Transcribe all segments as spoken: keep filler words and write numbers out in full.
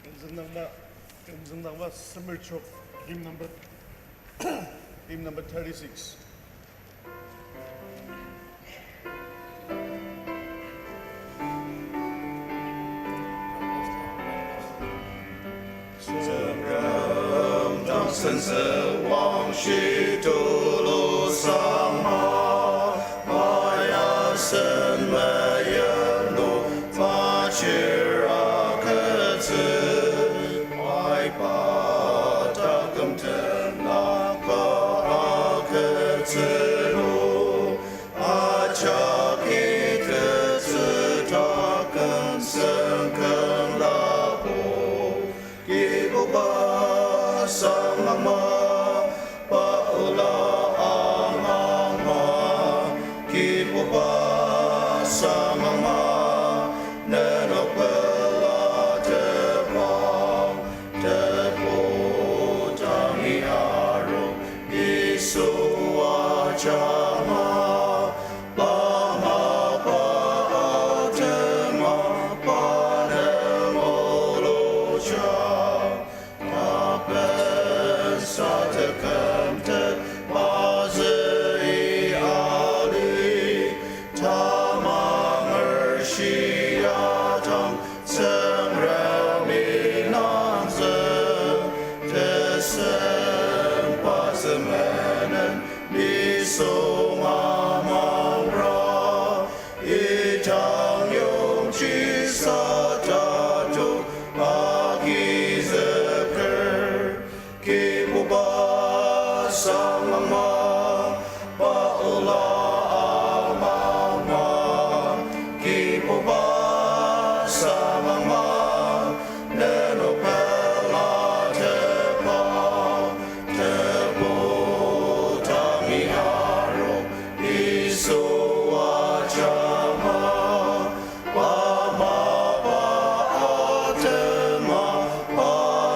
Kümzüngdangba, kümzüngdangba semer trok, hymn number, hymn number thirty-six. Tsüngrem dang sentsü wangshi tulu sangma, aya sen meyanu machir agütsü, aiba taküm tenlaka agütsülu. Ajaki tetsü taküm sengken lapo, Kibuba sangama, pa ola angama, Kibuba sangama, nenok pela tepang. Tebu tangi aru Yisu ajanga, pa mapa atema pa nenguluja. Tapen satekemtet pazü i ali, tamanger shia tang Tsüngremi nangzü, tesemba semenen nisung amangra, idang yongji satatu agizüker. Kibuba sangama, pa ola angama, Kibuba sangama, nenok pela tepang, tebu tangi aru Yisu ajanga. Pa mapa atema pa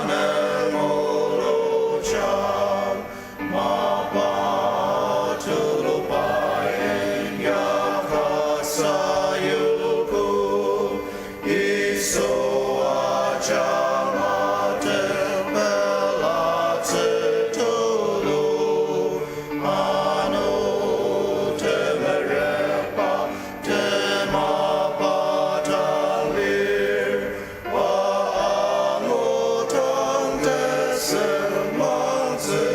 nenguluja, mapa tuluba inyaka sayuku. Yisu ajanga tepelatsü tulu, ano temerekba temapa ta lir, pa angudang tesem mangtsü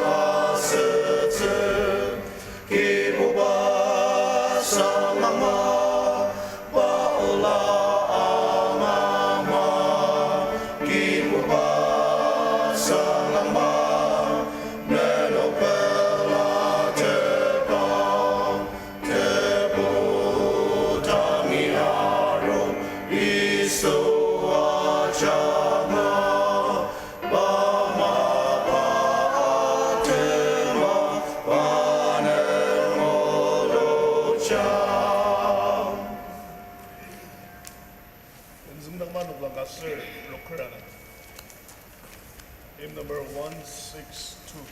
asütsü. Kibuba sangama, pa ola angama, Kibuba sangama, nenok pela tepang, tebu tangi aru Yisu ajanga, pa mapa atema pa nenguluja. Kümzüngdangba noklang ka ser roker ana. Hymn number one six two.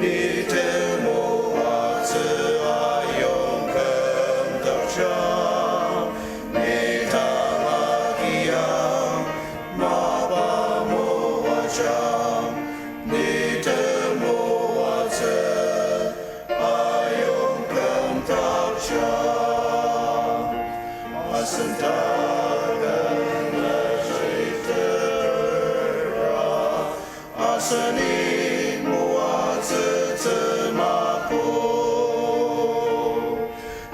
Ni temoatsü ayong kümdakjang, ni tanga kiang, mapa moajang, ni temoatsü ayong kümdakjang. Asen taküm mejitera, aseni moatsütsü mako.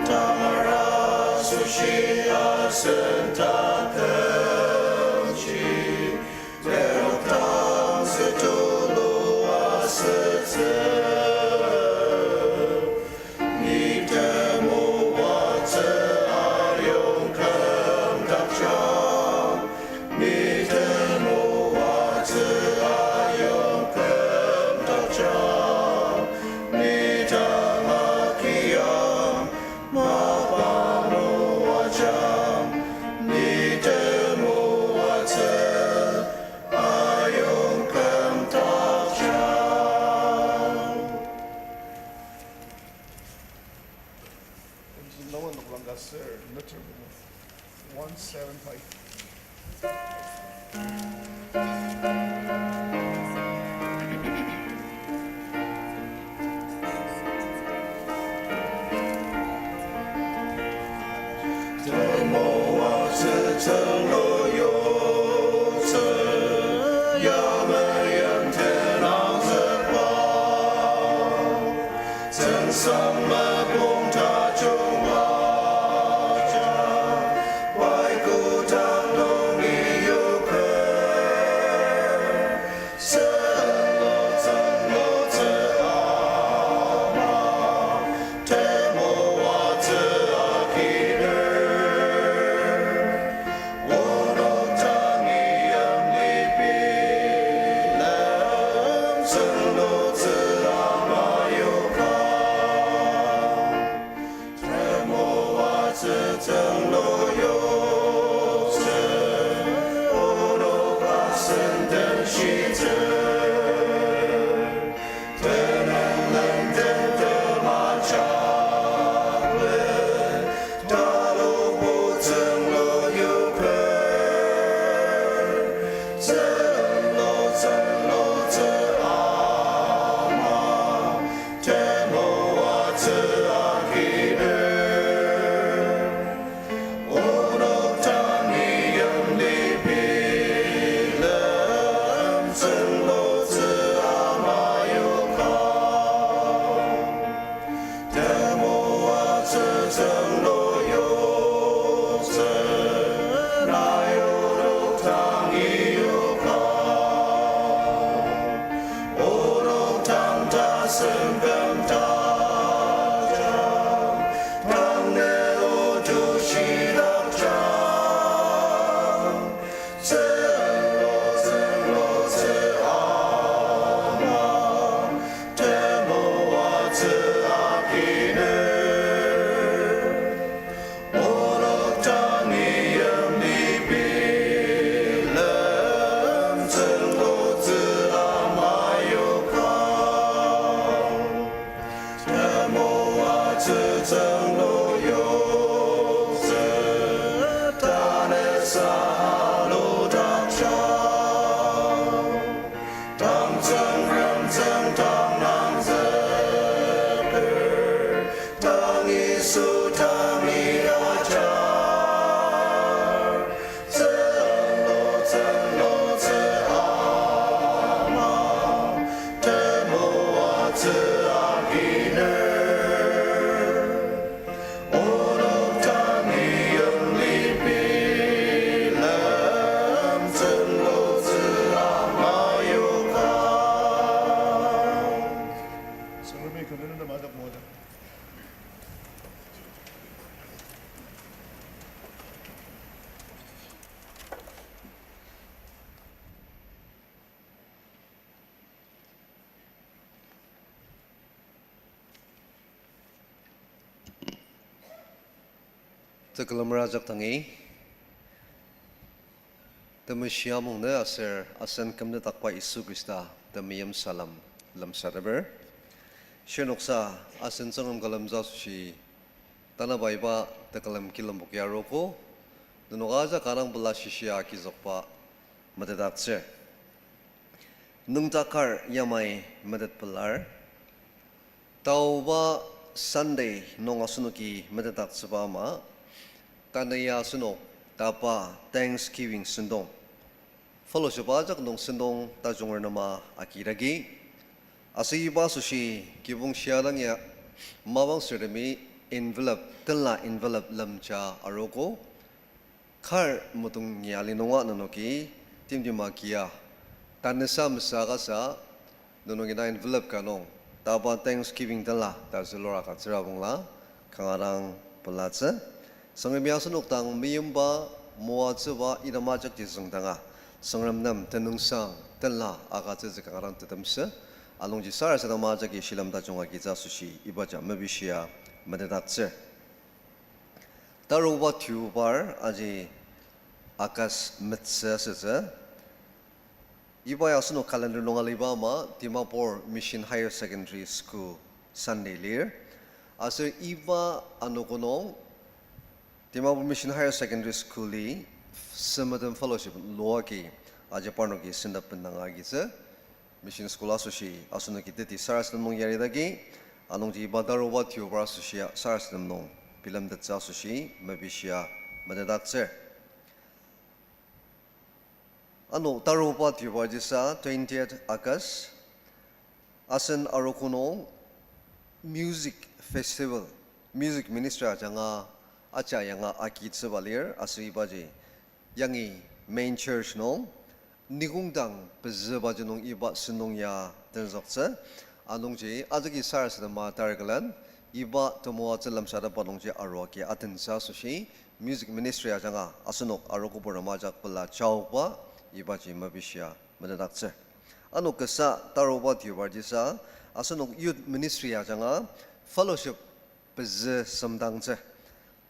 Tangar asoshi asen takümji, tenok dang setulu asütsü. Ni temoatsü ayong kümdakjang, ni temoatsü ayong kümdakjang, ni tanga kiang, mapa moajang, ni temoatsü ayong kümdakjang. One seven five. Temoatsü tsünglu yoktsü, yamai yam tenangzükba. Tsüngsang mapang tajung aja, pai kodang nungi yoker. Tsünglu, tsünglu, tsü ama, temoatsü akiner. Onok tangi yimli bilem, tsünglutsü ama yoka. Temoatsü tsünglu yoktsü, onok asen den shitsü. Tenüng lenden tema chocolate, talubu tsünglu yoker. Tsünglu, tsünglu, tsü ama, temoatsü akiner. Onok tangi yimli bilem, tsünglutsü ama yoka. Temoatsü tsünglu yoktsü, nai onok tangi yoka. Onok tang tasen küm tajang, tanü otu shidakjang. Tsünglu, tsünglu, tsü ama, temoatsü akiner. Onok tangi yimli bilem, tsünglutsü ama yoka. Temoatsü tsünglu yoktsü, tanü sa ludakjang. Tang Tsüngrem tsüngdang nangzüker, tang Yisu tangi ajar. Tsünglu, tsünglu, tsü ama, temoatsü akiner. Onok tangi yimli bilem, tsünglutsü ama yoka. Tsüngremi kü nunü madak moda. Tekülem ajak dangi, temeshi amungnü aser asen kümnüdakba Yisu Khrista temeim salem lemsateper. Shirnoksa asen Tsüngrem külemtsü asoshi tanaba iba tekülem kilemboki arogo, nenok ajak kanga dang pela shishia agizükba metetdaktsür. Nüngdak kar yamai metet pelar. Taoba Sunday nung asenoki metetdaktsüba ama, tanü ya asenok tapa Thanksgiving sentong, fellowship ajak nung sentong tajunger nema agidagi. Aser iba asoshi kibong shia dang ya mapang sürtemi envelope, tenla envelope lemja arogo. Kar mudong ni ali nunga nenoki timtima kia, tanüsa mesüa kasa, nenok ina envelope ka nung tapa Thanksgiving tenla ta zülur agütsüra bangla kanga dang pelatsü. Tsüngremi asenok dang meimba, moatsüba, item ajakji züngdanga, Tsüngrem nem tenüngsang tenla agütsütsü kanga dang tetemsü. Anungji sarasadema ajaki shilem tajung agitsü asoshi ibaji mepishia metetdaktsür. Taruba Deobar aji August metsü asütsü. Iba ya asenok calendar nung aliba ama Dimapur Mission Higher Secondary School Sunday lir. Aser iba anogo nung Dimapur Mission Higher Secondary School-i Samatem Fellowship loaki aji parnoki sentep bendanga agitsü. Mission School asoshi asenoki teti sarasadem nung yaridagi, anungji iba Taruba Deobar asoshi sarasadem nung bilemtettsü asoshi mepishia metetdaktsür. Ano Taruba Deobar jisa twentieth August, asen arogo nung music festival, music ministry ajanga, aja yanga agitsüba lir, aser ibaji yangi main church nung nikongdang pezübaji nung iba sentong ya tenzüktsü. Anungji ajaki sarasadema targülen iba temoatsü lemsatepba nungji aruagi atentsü asoshi music ministry ajanga asenok arogobur nem ajak pela jaoba ibaji mepishia metetdaktsür. Ano kasa Taruba Deobar jisa asenok youth ministry ajanga fellowship pezü semdangtsü.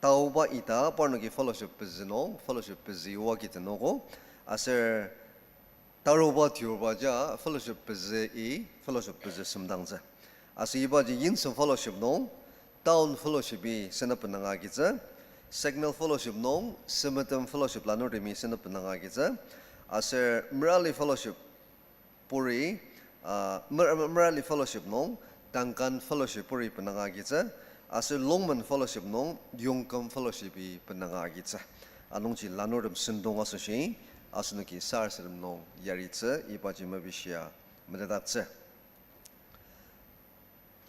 Taoba ita parnoki fellowship pezü nung, fellowship pezü iwa kitenogo. Aser Taruba Deobar ja fellowship pezü i, fellowship pezü semdangtsü. Aser ibaji Yimsem Fellowship nung, Town Fellowship-i sentep bendanga agitsü. Signal Fellowship nung, Samatem Fellowship lanurtemi sentep bendanga agitsü. Aser Merali Fellowship puri, ah, Mer-, Merali Fellowship nung, Duncan Fellowship puri bendanga agitsü. Aser Longmen Fellowship nung, Yongkem Fellowship-i bendanga agitsü. Anungji lanurtem sentong asoshi asenoki sarasadem nung yaritsü ibaji mepishia metetdaktsür.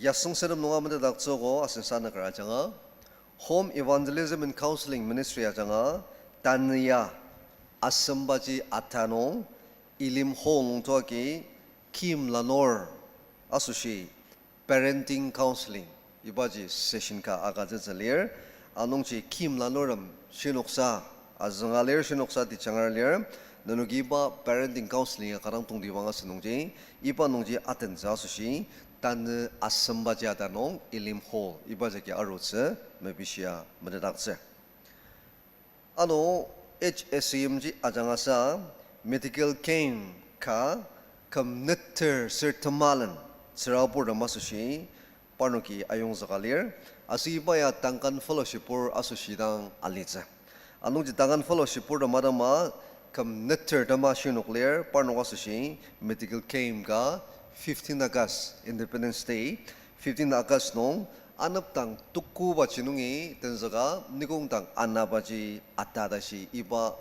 Yasüng sedem nunga metetdaktsüogo asen sanüker ajanga, Home Evangelism and Counseling Ministry ajanga, tanü ya asembaji ata nung, Elim Hall nung toaki, kim lanur asoshi parenting counseling ibaji session ka agütsütsü lir. Anungji kim lanurtem shinoksa azünga lir, shinoksa tejanger lir. Nenoki iba parenting counseling ya kanga dang tongtibang asünungji, iba nungji atentsü asoshi, tanü asembaji ata nung Elim Hall iba jagi arutsü mepishia metetdaktsür. Ano H S C M ji ajangasa medical camp ka küm neter ser temalen tsüraburtem asoshi parnoki ayongzüka lir. Aser iba ya Duncan Fellowshipor asoshi dang alitsü. Anungji Duncan Fellowshipor tema dang küm neter tema shinok lir, parnok asoshi medical camp ka fifteen August, Independence Day, fifteen August nung, anepdang tukubaji nungi tenzüka nikongdang anabaji ata tashi iba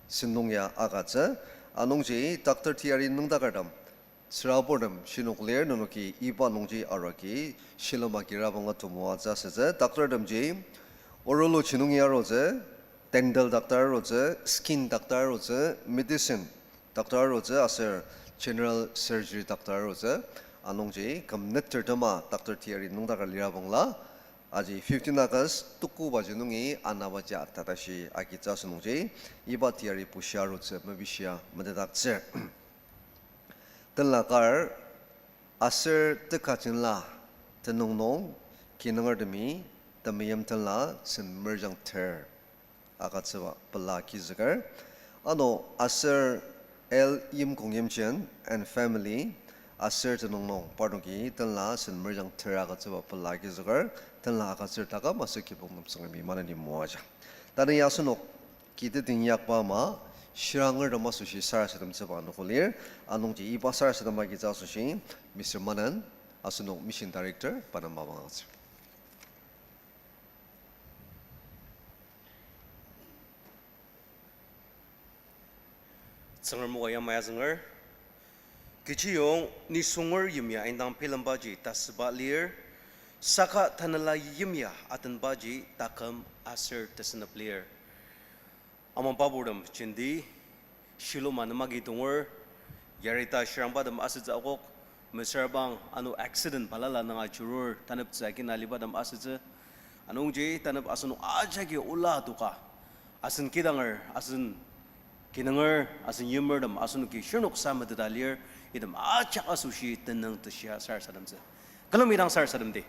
sentong ya agütsü. Anungji Doctor Thierry nüngdakertem tsüraburtem shinok lir, nenoki iba nungji aruagi shilem agirabang atemoatsü asütsü. Doctortemji urology nungi arutsü, dental doctor arutsü, skin doctor arutsü, medicine doctor arutsü aser general surgery doctor arutsü. Anungji küm neter tema Doctor Thierry nüngdaker lirabangla, aji fifteen August tukubaji nungi anabaji ata tashi agitsü asünungji, iba Thierry bushia arutsü mepishia metetdaktsür. Tenla kar, aser teka jenla tenüng nung kinungertemi temeim tenla sen merjang ter agütsüba pela agizüker. Ano aser L Yimkong Yimchen and family, Aser tenüng nung parnoki tenla sen merjang tera agütsüba pela agizüker, tenla agütsür taküm aser kibong nem Tsüngremi maneni moaja. Tanü ya asenok kiti inyakba ama, shirangertem asoshi sarasademtsüba anogo lir, anungji iba sarasadem agitsü asoshi, Mister Manan, asenok Mission Director, pa nem mapang agütsür. Tsüngrem o yamai azünger. Kechiyong nisunger yimya indang bilembaji tasüba lir, saka tanela yimya atenbaji taküm aser tesünep lir. Amangba purtem jenti, Shillong nem agi tonger, yarita shirangbatem asütsü akok, mesüra bang ano accident balala nung ajurur, taneptsü akina alibatem asütsü. Anungji tanep asenok ajaki ola adoka, asen kidanger, asen kinunger, asen yimertem asenoki shirnok sa meteta lir, item ajak asoshi tenüng teshia sarasademtsü. Külemi dang sarasademdi.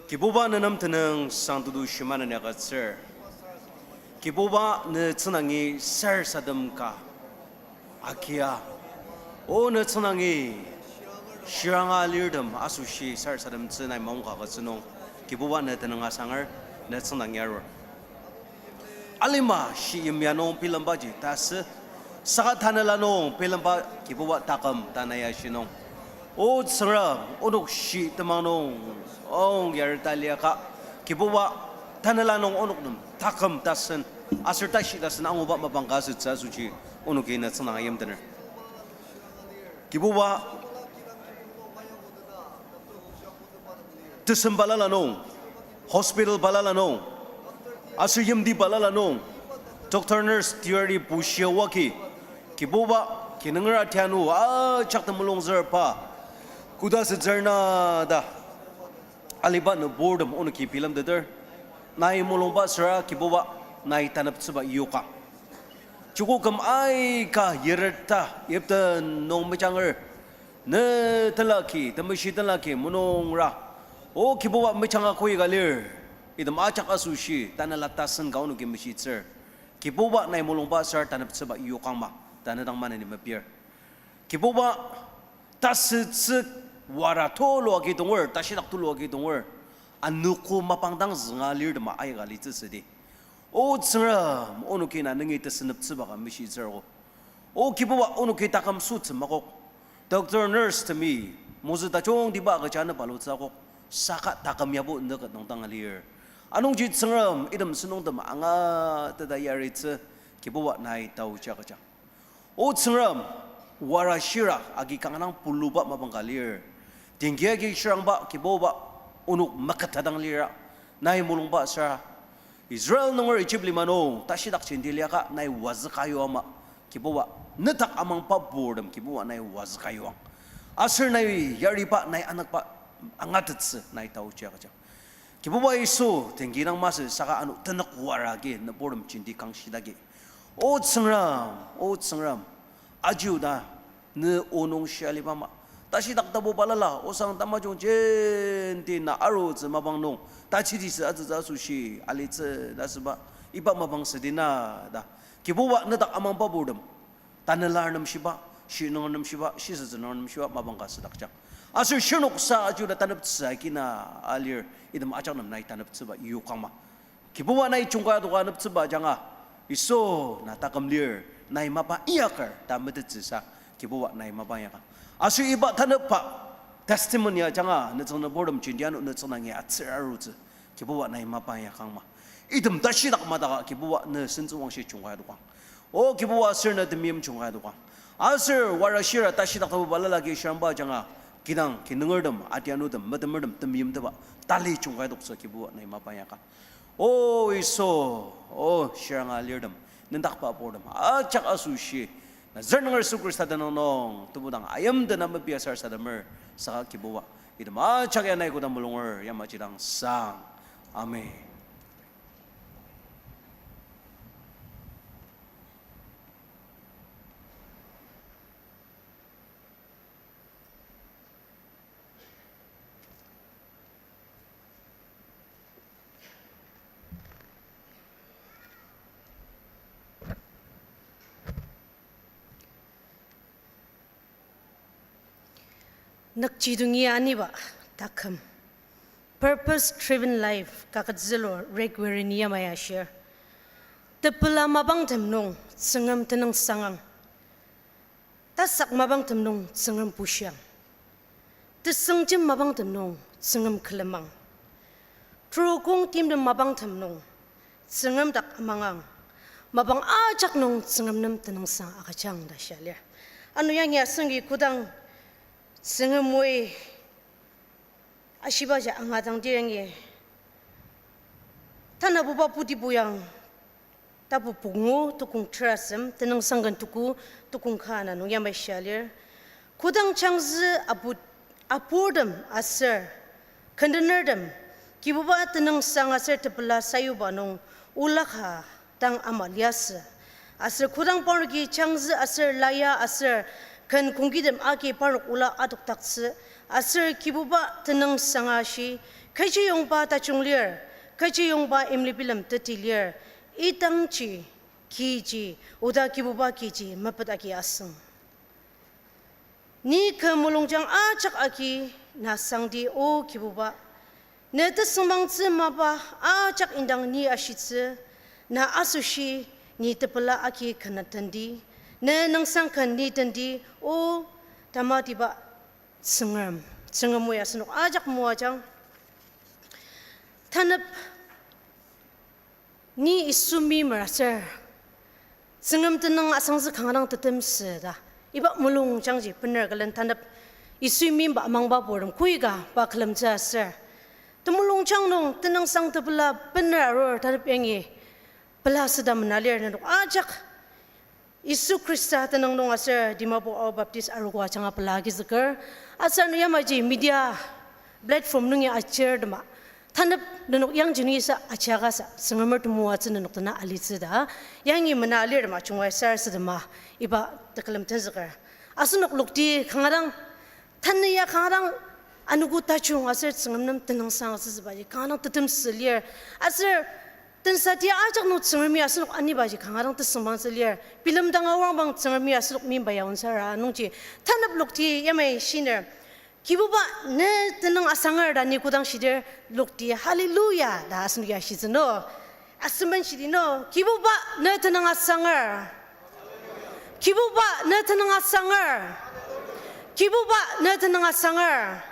Kibuba, ne nem tenüngsang tetushi maneni agütsür. Kibuba, ne tsüngdangi sarasadem ka agia. O ne tsüngdangi shiranga alirtem asoshi sarasademtsü nai maongka agütsü nung, Kibuba, ne tenüng asanger, ne tsüngdangi arur. Alima shi yimya nung bilembaji tasü, saka tanela nung bilemba Kibuba taküm ta nai ashi nung, O Tsüngrem, onok shi temang nung, ong yarita liaka, Kibuba, tanela nung onok nem taküm tasen, aser tashi tasen anguba mapang ka asütsü asoshi, onoki ne tsüngdang ayimtener. Kibuba, tesem balala nung, hospital balala nung, aser yimti balala nung, doctor nurse teyari bushia oa agi, Kibuba, kinunger atianu ajak temulungzür pa, koda sütsür na ta aliba nüburtem onoki bilemteter. Nai mulungba süra Kibuba, nai taneptsüba yokang. Joko küm aika yirta yipten nung mejanger, ne tenlaki, temeshi tenlaki, munungra. O Kibuba, mejanga koi ka lir. Item ajak asoshi, tanela tasen ka onoki meshitsür. Kibuba, nai mulungba süra taneptsüba yokangma, tanü dang maneni mepir. Kibuba, tasütsü wara tulu agi tonger, tashidak tulu agi tonger, anogo mapang dang zünga lirtema aika litsü südi. O Tsüngrem, onoki na nungi tesüneptsüba ka meshitsür o. O Kibuba, onoki taküm sütsü makok. Doctor, nurse temi, mozü tajungtiba agüja ne palutsü akok. Saka taküm yabo nüket nung dang alir. Anungji Tsüngrem, item sentong tema angateta yaritsü, Kibuba, nai taoji agüjang. O Tsüngrem, wara shira agi kanga dang puluba mapang ka lir. Tenki agi shirangba Kibuba, onok meketa dang lira, nai mulungba süra Israel nunger Egypt lima nung tashidak jenti liaka nai wazüka yua ama, Kibuba, nedak amangba purtem Kibuba nai wazüka yuang. Aser nai yariba nai anokba angatettsü nai taoji agüjang. Kibuba Yisu, tenki dang masü saka ano tenük wara agi nüburtem jenti kangshidagi. O Tsüngrem, O Tsüngrem, ajiuda ne o nung shia liba ama, tashidak tapu balala, osang tamajung jenti na arutsü mapang nung, tachidisü atsütsü asoshi alitsü ta süba, iba mapang südi na ta. Kibuba nedak amangba purtem, tanela nem shiba, shi nung nem shiba, shisütsü nung nem shiba mapang ka südakjang. Aser shirnoksa ajiuda taneptsü akina alir, item ajak nem nai taneptsüba yokangma. Kibuba nai jungka adoka aneptsüba ajanga, Yisu na taküm lir, nai mapa inyaker ta metettsüsa, Kibuba nai mapa inyakang. Aser iba tanepba testimony ajanga, ne tsüng nüburtem jenti ano ne tsüngdangi atsür arutsü, Kibuba nai mapa inyakangma. Item tashidak madaka Kibuba ne sentsüwangshi jungka adokang. O Kibuba aser ne temeim jungka adokang. Aser wara shira tashidak tapu balala agi shirangba ajanga, kidang kinungertem, atianutem, metemertem, temeimteba tali jungka adoktsü Kibuba nai mapa inyakang. O Yisu, o shiranga alirtem, nendakba purtem ajak asoshi, Nazareth nunger Yisu Khrista tenüng nung tebudang ayimdena mepia sarasademer, saka Kibuba, item ajak ya nai koda mulunger yamaji dang sang. Amen. Nükjidongi aniba taküm, purpose driven life kaket zülur Rick Warren-i yamai ashir. Tepela mapangtem nung Tsüngrem tenüng sangang. Tasak mapangtem nung Tsüngrem bushiang. Tesüngjem mapangtem nung Tsüngrem külemang. Trokong timtem mapangtem nung Tsüngrem dak amangang. Mapang ajak nung Tsüngrem nem tenüngsang agüjang ta shia lir. Ano yangi asengi kodang Tsüngrem oi ashibaji angadangdir yangi Tanabuba Putibuyang tapu pungu tukong terasem, tenüngsang ken tuku tukong ka ana nung yamai shia lir. Kodang changzü apu-, apurtem aser kendenertem Kibuba tenüngsang aser tepela sayuba nung ola ka dang ama liasü. Aser kodang parnoki changzü aser laya aser ken kongkitem agi parnok ola adokdaktsü, aser Kibuba tenüngsang ashi, kechiyongba tajung lir, kechiyongba imlibilem teti lir, idangji, kiji, oda Kibuba kiji mepet agi asüng. Ni kü mulungjang ajak agi na sangdi, O Kibuba, ne tesüngmangtsü mapa ajak indang ni ashitsü, na asoshi ni tepela agi ken tendi, ne nüngsang ken ni tendi, O tamatiba Tsüngrem, Tsüngrem oi asenok ajak moajang. Tanep ni Yisu meimer aser Tsüngrem tenüng asangtsü kanga dang tetemsü ta iba mulungjangji bener külen tanep Yisu meimba amangba purtem koika pa külemtsü aser temulungjang nung tenüngsang tepela bener arur tanep yangi pela süda mena lir nenok ajak. Yisu Khrista tenüng nung aser Dimapur Ao Baptist arogo ajanga pela agizüker. Aser ano yamaji media platform nungi achir tema, tanep nenok yangji nungi sa achiakasa Tsüngremer temoatsü nenok dena alitsü ta yangi mena alir tema chungwa sarasadema iba tekülem tenzüker. Asenok lokti kanga dang tanü ya kanga dang anogo tajung aser Tsüngrem nem tenüngsang asütsübaji kanga dang tetemsü lir. Aser tensa tia ajak nung Tsüngremi asenok anibaji kanga dang tesüngmangtsü lir. Bilemdang aorangbang Tsüngremi asenok meimba yaonsara nungji tanep lokti yamai shiner, Kibuba ne tenüng asanger ta ni kodang shidir lokti hallelujah ta asenok ya shitsü no. Asemen shidi no, Kibuba ne tenüng asanger. Kibuba ne tenüng asanger. Kibuba ne tenüng asanger.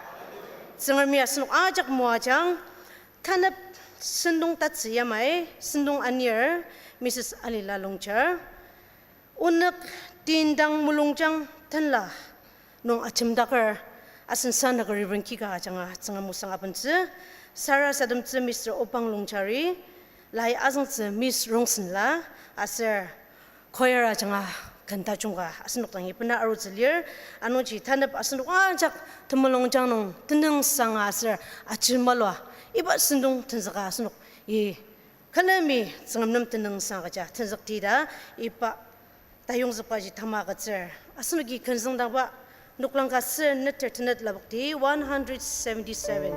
Tsüngremi asenok ajak moajang. Tanep sentong tatsü yamai, sentong anir, Missus Alila Longchar. Onük tindang mulungjang tenla nung ajemdaker asen sanaka Reverend Kika ajanga Tsüngrem osang abentsü, sarasademtsü Mister Opang Longchari, lai azüngtsü Miss Rongsenla, aser choir ajanga ken tajung ka asenok dangi bena arutsü lir, anungji tanep asenok ajak temulungjang nung tenüngsanga aser ajemalua iba sentong tenzüka asenok i külemi Tsüngrem nem tenüngsang agüja tenzükti ta iba tayongzükbaji tama agütsür. Asenoki kenzüngdangba noklang ka ser neter tenet lapokti one hundred seventy-seven.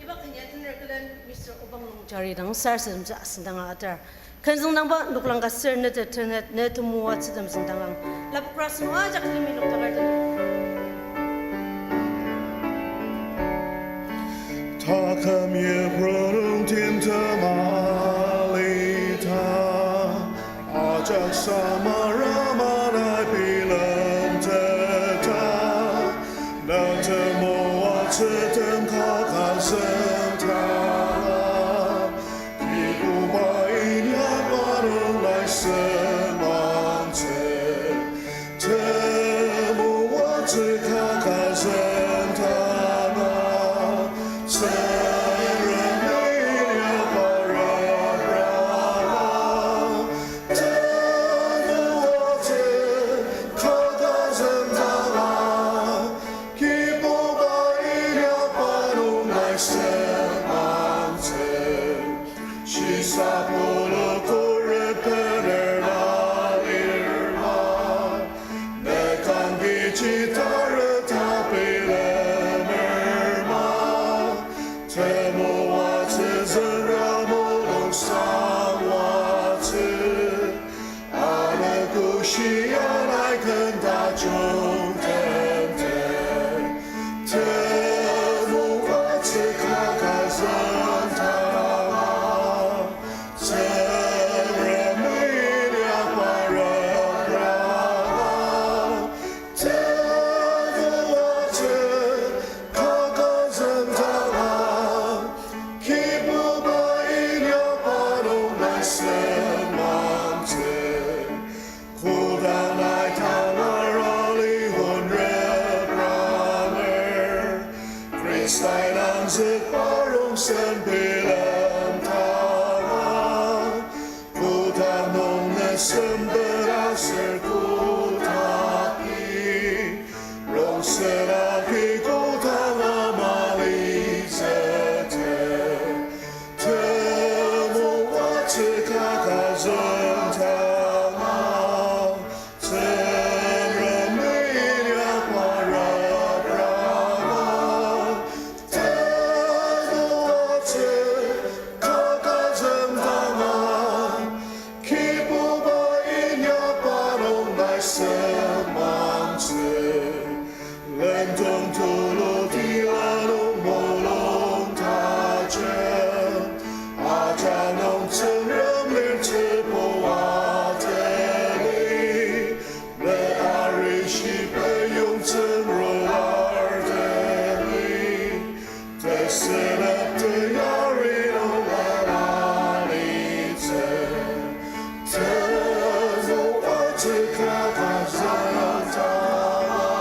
Iba kenya tener külen Mister Obang Longchari dang sarasademtsü asüngdanga atar. Kenzüngdangba noklang ka ser neter tenet ne temoatsü tem züngdangang. Lapokrasü nung ajak limi nokdakar tenet. Taküm yipru nung timtem alita, ajak samara manai bilemteta, na temoatsütem kaka züngdanga, Kibuba inyakba nung lai sümangtsü. Temoatsü kaka züngdanga, Tsüngrem inyakba raraba. Temoatsü kaka züngdanga, Kibuba inyakba nung lai sümangtsü. Shisa pulu kuri bener na lirma, ne kangki ji tareta pei Sailangzük parongsen bilem tanga, kotak nung ne sempet aser kotak ki, rongsen agi kotak ama litsüte. Temoatsü kaka züngdanga, Tsüngremi inyakba rapranga, temoatsü kaka züngdanga, Kibuba inyakba nung nai sengmangtsü. Lendong tulu tila nung mulung tajen, aja nung Tsüngrem lir tsübu ateli, ne arishi peyong Tsüngrem ardeli. Tesünep teyari nung lananitsü, temoatsü kaka züngdanga,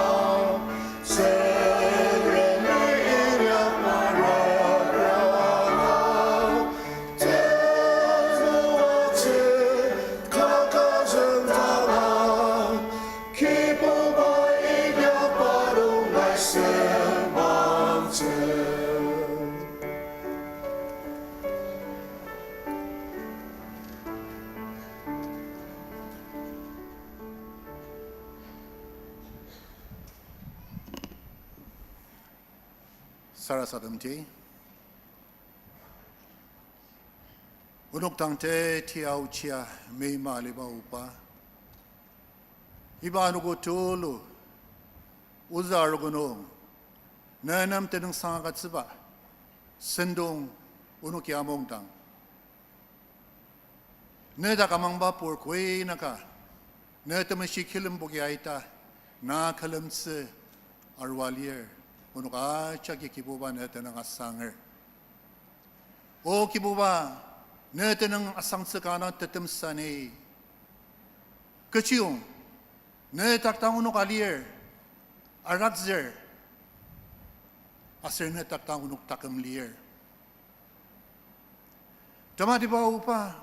Tsüngremi inyakba rapranga, temoatsü kaka züngdanga, Kibuba inyakba nung nai sengmangtsü. Sarasademdi. Onok dang teti aochia meima aliba Oba, iba anogo tulu ozü arogo nung ne nem tenüngsang agütsüba sentong onoki amongdang, ne dak amangba pur koinaka, ne temeshi kilemboki aita, na külemtsü arua lir, onok ajaki Kibuba ne tenüng asanger. O Kibuba, ne tenüng asangtsü ka na tetemsani. Kechiyong, ne dak dang onok alir, arakzür, aser ne dak dang onok taküm lir. Tematiba Oba,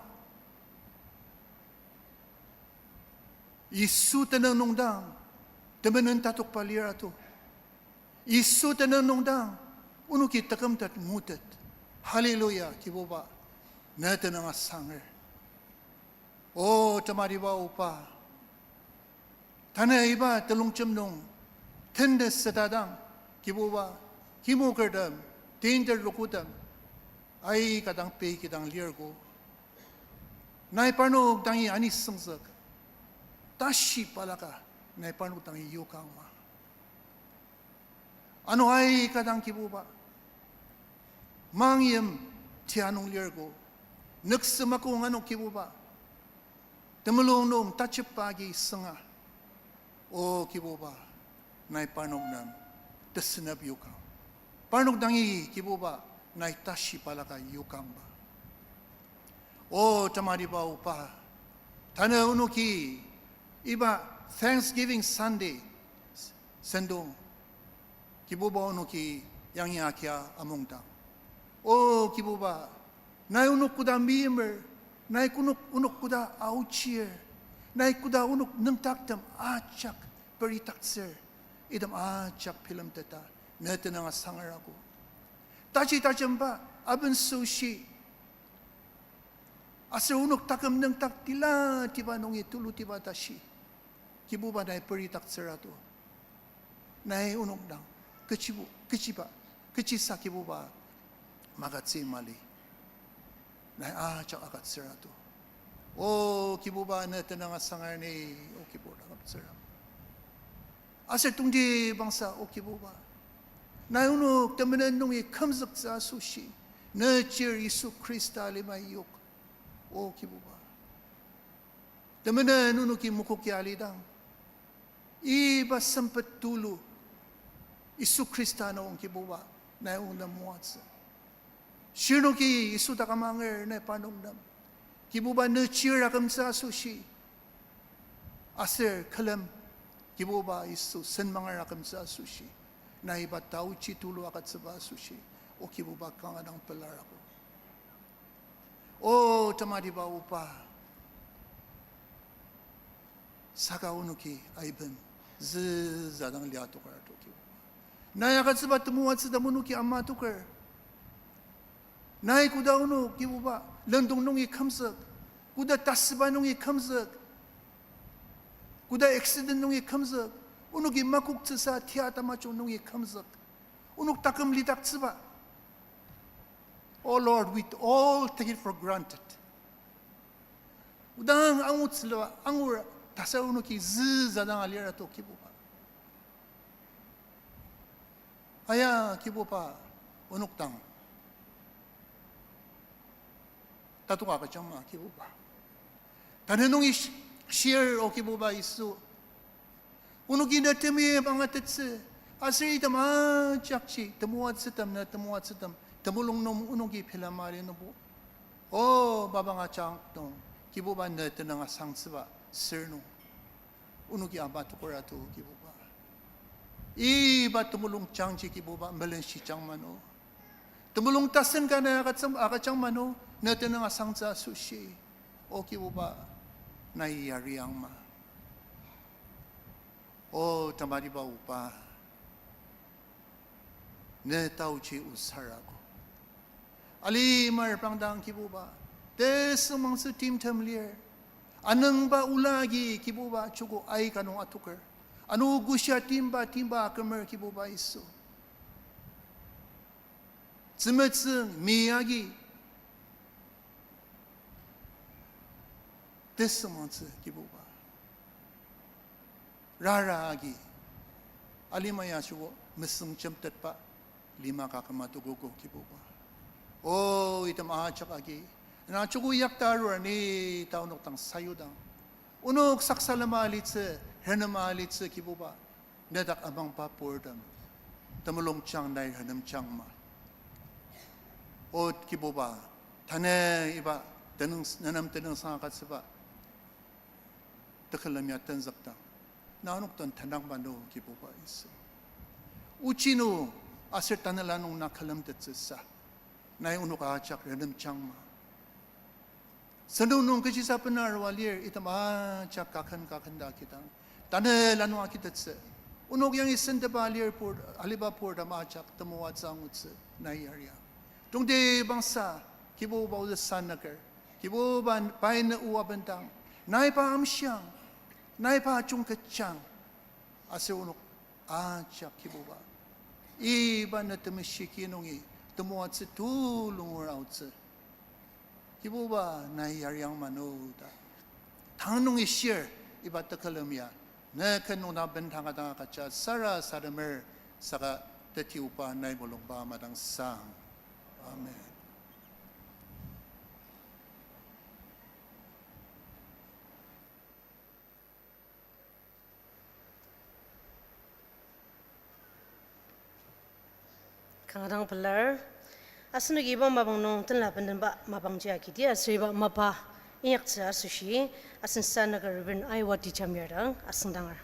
Yisu tenüng nungdang temenen tatokba lir ato. Yisu tenüng nungdang onoki takümtet ngutet. Hallelujah, Kibuba, ne tenüng asanger. O tematiba Oba, tanü iba telongjem nung tende sütadang, Kibuba, kimokertem, teinter rokotem, aika dang pei kidang lirgo, nai parnok dangi anisüngzük, tashi balaka nai parnok dangi yokangma. Ano aika dang Kibuba, mangyim tia nung lirgo, nüksü makong ano Kibuba, temulung nung tajepba agi sünga. O Kibuba, nai parnok nem tesünep yokang. Parnok dangi Kibuba, nai tashi balaka yokangba. O tematiba Oba, tanü onoki iba Thanksgiving Sunday sentong, Kibuba onoki yangi akia amongdang, O Kibuba, nai onok koda meimer, nai konok, onok koda aochir, nai koda onok nüngdaktem ajak peridaktsür, item ajak bilemteta ne tenüng asanger ago. Taji tajemba, aben süshi, aser onok taküm nüngdak tila tiba nungi tulutiba tashi, Kibuba nai peridaktsür ato. Nai onok dang kechibo, kechiba, kechisa Kibuba magütsü mali, nai ajak agütsür ato. O Kibuba, ne tenüng asanger ni, O Kibuba, agütsüra. Aser tongtibangsa, O Kibuba, nai onok temenen nungi kümzüktsü asoshi, ne chir Yisu Khrista alima yok, O Kibuba. Temenen onoki mokoki alidang, iba sempet tulu Yisu Khrista nung Kibuba nai onok nem moatsü. Shirnoki Yisu dak amanger nai parnok nem, Kibuba, ne chir akümtsü asoshi, aser külem, Kibuba Yisu, senmanger akümtsü asoshi, Nai iba taochi tulu agütsüba asoshi, O Kibuba, kanga dang pelar ako. O tematiba oba, saka onoki aiben züzadang liatoker to Kibuba. Nai agütsüba temoatsütem onoki ama toker. Nai koda onok Kibuba lendong nungi kümzük, koda tasüba nungi kümzük, koda accident nungi kümzük, onoki makoktsüsa tia tamajung nungi kümzük, onok taküm lidaktsüba. Oh Lord, we all take it for granted. Odang angutsüla angur tasa onoki züzadang alira to Kibuba. Aya Kibuba, onok dang tatoka agüjangma Kibuba. Tanü nungi sh-, shir O Kibuba Yisu. Onoki ne temeim angatettsü, aser item ajakji temoatsütem, ne temoatsütem temulung nung onoki bilema li nungbo, O mapang ajak nung Kibuba ne tenüng asangtsüba sür nung onoki ama tokera to Kibuba. Iba temulung jangji Kibuba melenshijang mano. Temulung tasen ka nai agütsüng, agüjang mano, ne tenüng asangtsü asoshi, O Kibuba, nai yariangma. O tematiba oba, ne taochi osarago. Alimar pangdang Kibuba, tesüngmangtsü timtem lir. Anüngba ola agi Kibuba joko aika nung atoker. Ano kushia timba timba akümer Kibuba Yisu. Tzümetsüng mi agi tesüngmangtsü Kibuba. Rara agi alima ya joko mesüng jemtetba lima ka küma tokogo Kibuba. O item ajak agi, na joko yakta arur ni ta onok dang sayudang, onok saksalema alitsü, renema alitsü Kibuba, nedak amangba purtem temulung jang nai renemjangma. O Kibuba, tanü iba tenüng, nenem tenüngsang agütsüba tekülem ya tenzükdang, na onok den tenangba no Kibuba Yisu. Ochi nung aser tanela nung na külemtettsüsa, nai onok ajak renemjangma. Sentong nung kechisa bena arua lir, item ajak kaken kaken ta kidang, tanela nung akitettsü. Onok yangi sentepa lir pur, aliba purtem ajak temoatsü angutsü nai yaria. Tongtibangsa Kibuba ozü sanaker, Kibuba pai ne oa bendang, nai pa amshiang, nai pa jungketjang, aser onok ajak Kibuba, iba ne temeshi ki nungi temoatsü tulu ngur aotsü Kibuba nai yariang mano ta tang nungi shir iba tekülem ya ne ken nung dang bendang ka dang agüja sarasademer, saka teti oba nai mulungba madangsang. Amen. Kanga dang pelar. Asenoki iba mapang nung tenla bendenba mapangji akidi aser iba mapa inyaktsü asoshi, asen sanaker Reverend Aiwa T. Jamir dang asüngdanger.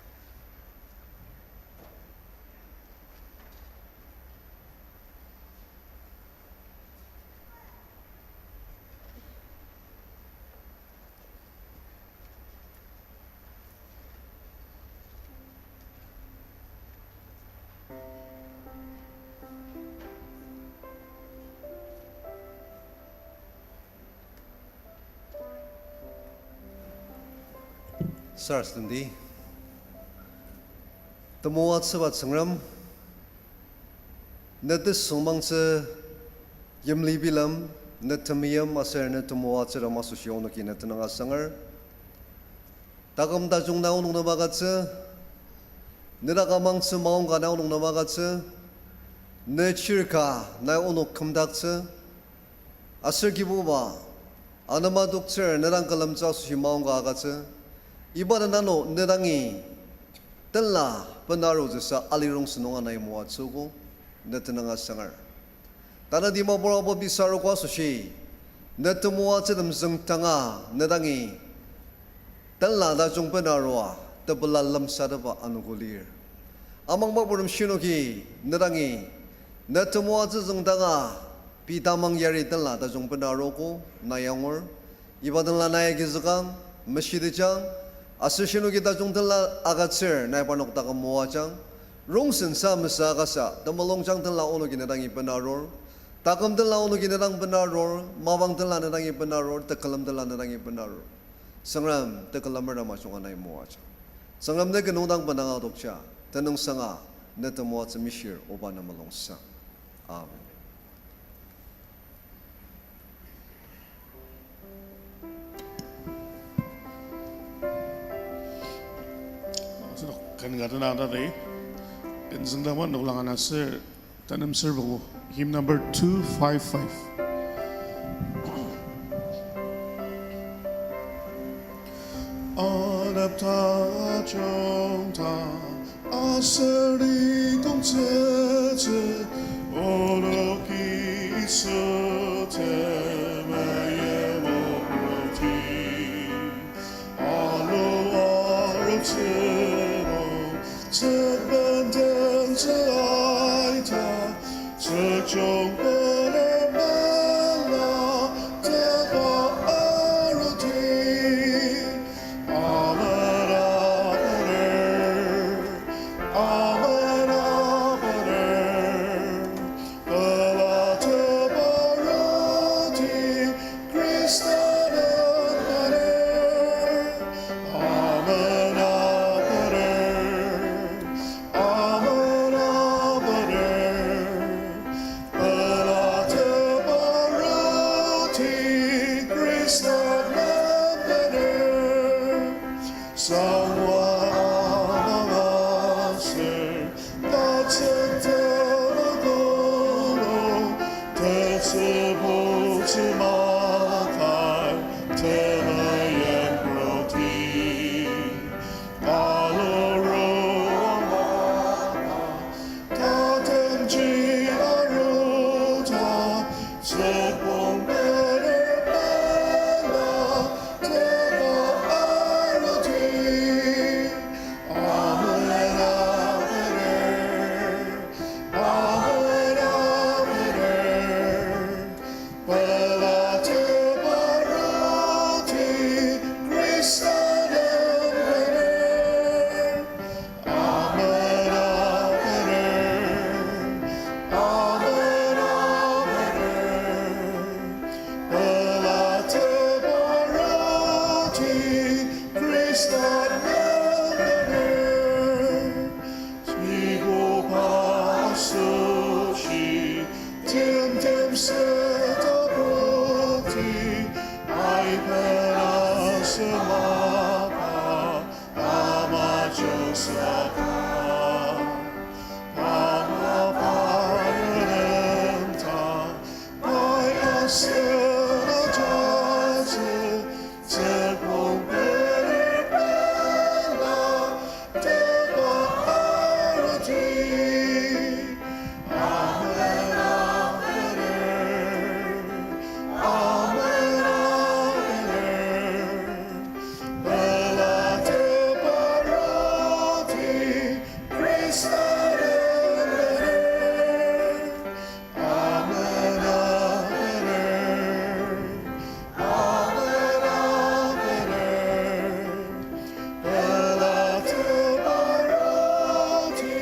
Sarasademdi. Temoatsüba Tsüngrem, ne tesüngmangtsü yimli bilem, ne temeim aser ne temoatsürem asoshi onoki ne tenüng asanger. Taküm tajung nai onok nem agütsü, ne dak amangtsü maongka nai onok nem agütsü, ne chirka nai onok kümdaktsü, aser Kibuba, anema toktsür ne dang külemtsü asoshi maongka agütsü, iba den ano ne dangi tenla benarutsüsa alirongsen nunga nai moatsüogo, ne tenüng asanger. Tanü Dimapur Apu Bisarogo asoshi, ne temoatsütem züngdanga ne dangi tenla tajung benarua tepela lemsatepba anogo lir. Amangba purem shinoki, ne dangi, ne temoatsü züngdanga, pei tamang yari tenla tajung bena arogo, na yangur, iba tenla na agizükang, meshitejang, aser shinoki tajung tenla agütsür, nai parnok taküm moajang, rongsen sa mesa akasa, temulungjang tenla onoki ne dangi bena arur, taküm tenla onoki ne dang bena arur, mapang tenla ne dangi bena arur, tekülem tenla ne dangi bena arur. Tsüngrem tekülemer dang majunga nai moajang. Tsüngrem ne kinungdang benanga adokja, tenüngsanga, ne temoatsü mishir oba ne mulungsang. Amen. Asenok ken ka tenang tati. Ken züngdangba noklang ana ser, tanem serbo, hymn number two five five. Anepta ajungta aser ikongtsütsü, onoki Yisu temeye mokti. Alu arutsü nung, tsükbendeng tsü aita, tsükchong bener mela, teba aruti. Amen, amen, amen, amen. Pela teba aruti, Khrista nem bener. Amen, amen, amen, amen. Pela teba aruti, Khrista nem bener. Sangwa amanga ser, tatsüng temulung, tetsübu tsü makar, temeim roti. Aluru amanga, tatemji aruta, tsükbong bener mela, teba aruti. Amen, amen, amen, amen. Pela teba aruti, Khrista nem bener. Amen, amen, amen, amen. Pela teba aruti, Khrista nem bener. Chikoba asoshi, timtem seta poti, aibena semaka, ama josaka, ama parenta, pai asena jaji, tsükbong bener mela, teba aruti. Amen, amen, amen, amen. Pela teba aruti, Khrista nem bener. Amen, amen, amen, amen. Pela teba aruti,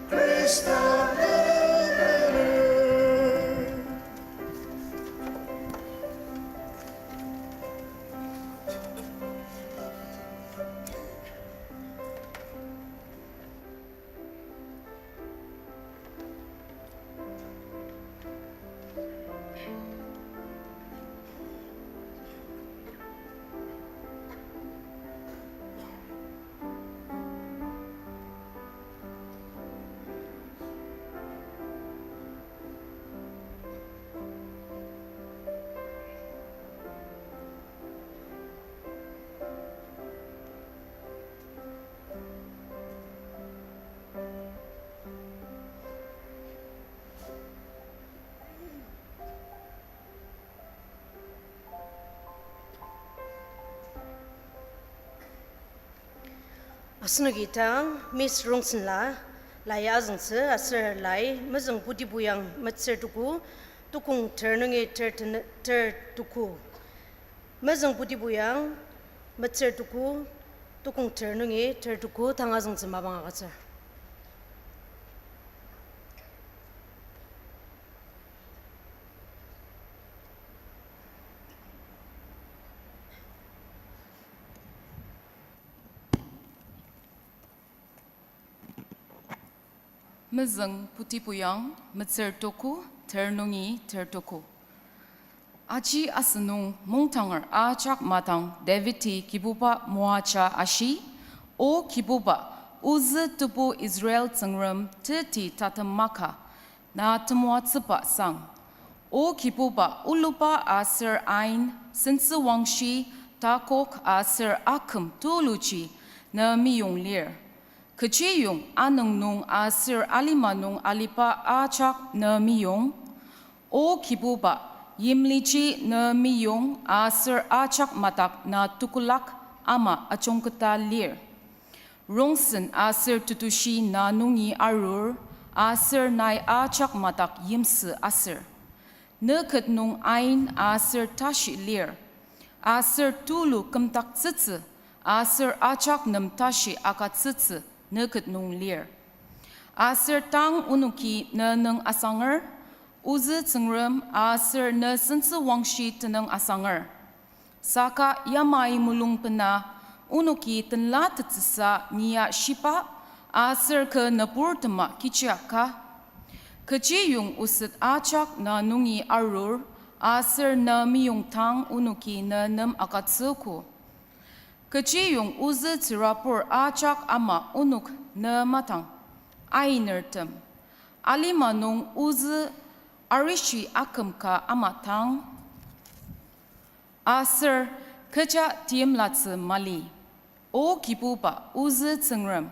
Khrista nem bener. Asenoki tang Miss Rongsenla, Lai azüngtsü aser lai mezüng putibuyang metsür tuku, tukong ter nungi ter ten-, ter tuku. Mezüng putibuyang metsür tuku, tukong ter nungi ter tuku tang azüngtsü mapang agütsür. Mezüng putibuyang metsür tuku, ter nungi ter tuku. Aji asünung mungtanger ajak madang Davidi Kibuba moaja ashi, O Kibuba, ozü tebu Israel Tsüngrem teti tatem maka, na temoatsüba sang. O Kibuba, oluba aser ain, sentsüwangshi, takok aser aküm tuluji ne meyong lir. Kechiyong anüng nung aser alima nung aliba ajak ne meyong. O Kibuba, yimliji ne meyong aser ajak madak na tukulak ama ajungketa lir. Rongsen aser tetushi na nungi arur, aser nai ajak madak yimsü aser. Ne ket nung ain aser tashi lir, aser tulu kümdaktsütsü, aser ajak nem tashi agütsütsü ne ket nung lir. Aser tang onoki ne nüng asanger, ozü Tsüngrem aser ne sentsüwangshi tenüng asanger. Saka yamai mulung bena, onoki tenlatettsüsa nia shiba, aser kü nüburtema kechiaka. Kechiyong oset ajak na nungi arur, aser ne meyong tang onoki ne nem agütsüogo. Kechiyong ozü tsürabur ajak ama onok ne madang ainertem, alima nung ozü arishi aküm ka ama tang. Aser kecha timlatsü mali. O Kibuba, ozü Tsüngrem,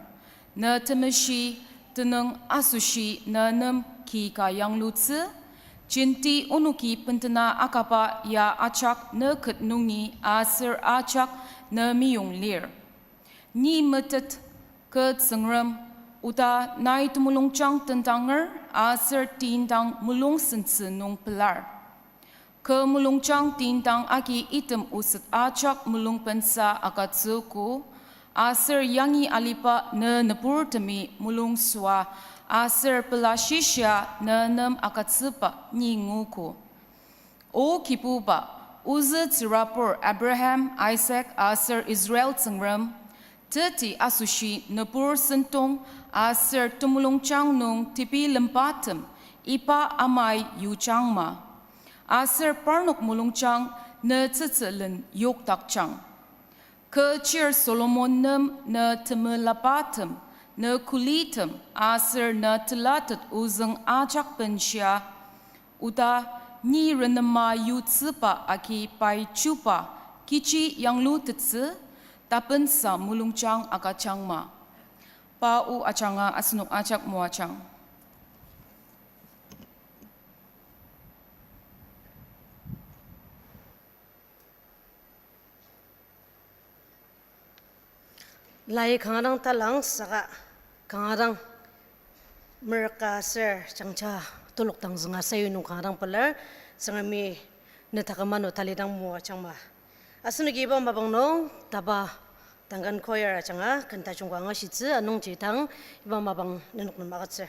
ne temeshi tenüng asoshi ne nem ki ka yanglutsü, jenti onoki bendena akaba ya ajak ne ket nungi aser ajak ne meyong lir. Ni metet kü Tsüngrem, oda nai temulungjang tendanger aser tindang mulung sentsü nung pelar. Kü mulungjang tindang agi item oset ajak mulung bensa agütsüogo, aser yangi aliba ne nüburtemi mulung süa, aser pela shishia ne nem agütsüba ni nguogo. O Kibuba, ozü tsürabur Abraham, Isaac aser Israel Tsüngrem, teti asoshi nübur sentong aser temulungjang nung tebilembatem iba amai yujangma. Aser parnok mulungjang ne tsütsülen yokdakjang. Kü chir Solomon nem ne temelabatem, ne kulitem aser ne telatet ozüng ajak benshia, oda ni renema yutsüba agi pai chuba kechi yanglutettsü, tapensa mulungjang agüjangma. Pa o ajanga asenok ajak moajang. Lai kanga dang talang saka kanga dang merka aser jangja telok dang zünga sayu nung kanga dang pelar, Tsüngremi ne taküm ano talidang moajangma. Asenoki iba mapang nung taba Duncan Choir ajanga ken tajung ka angashitsü, anungji tang iba mapang nenok nem agütsür.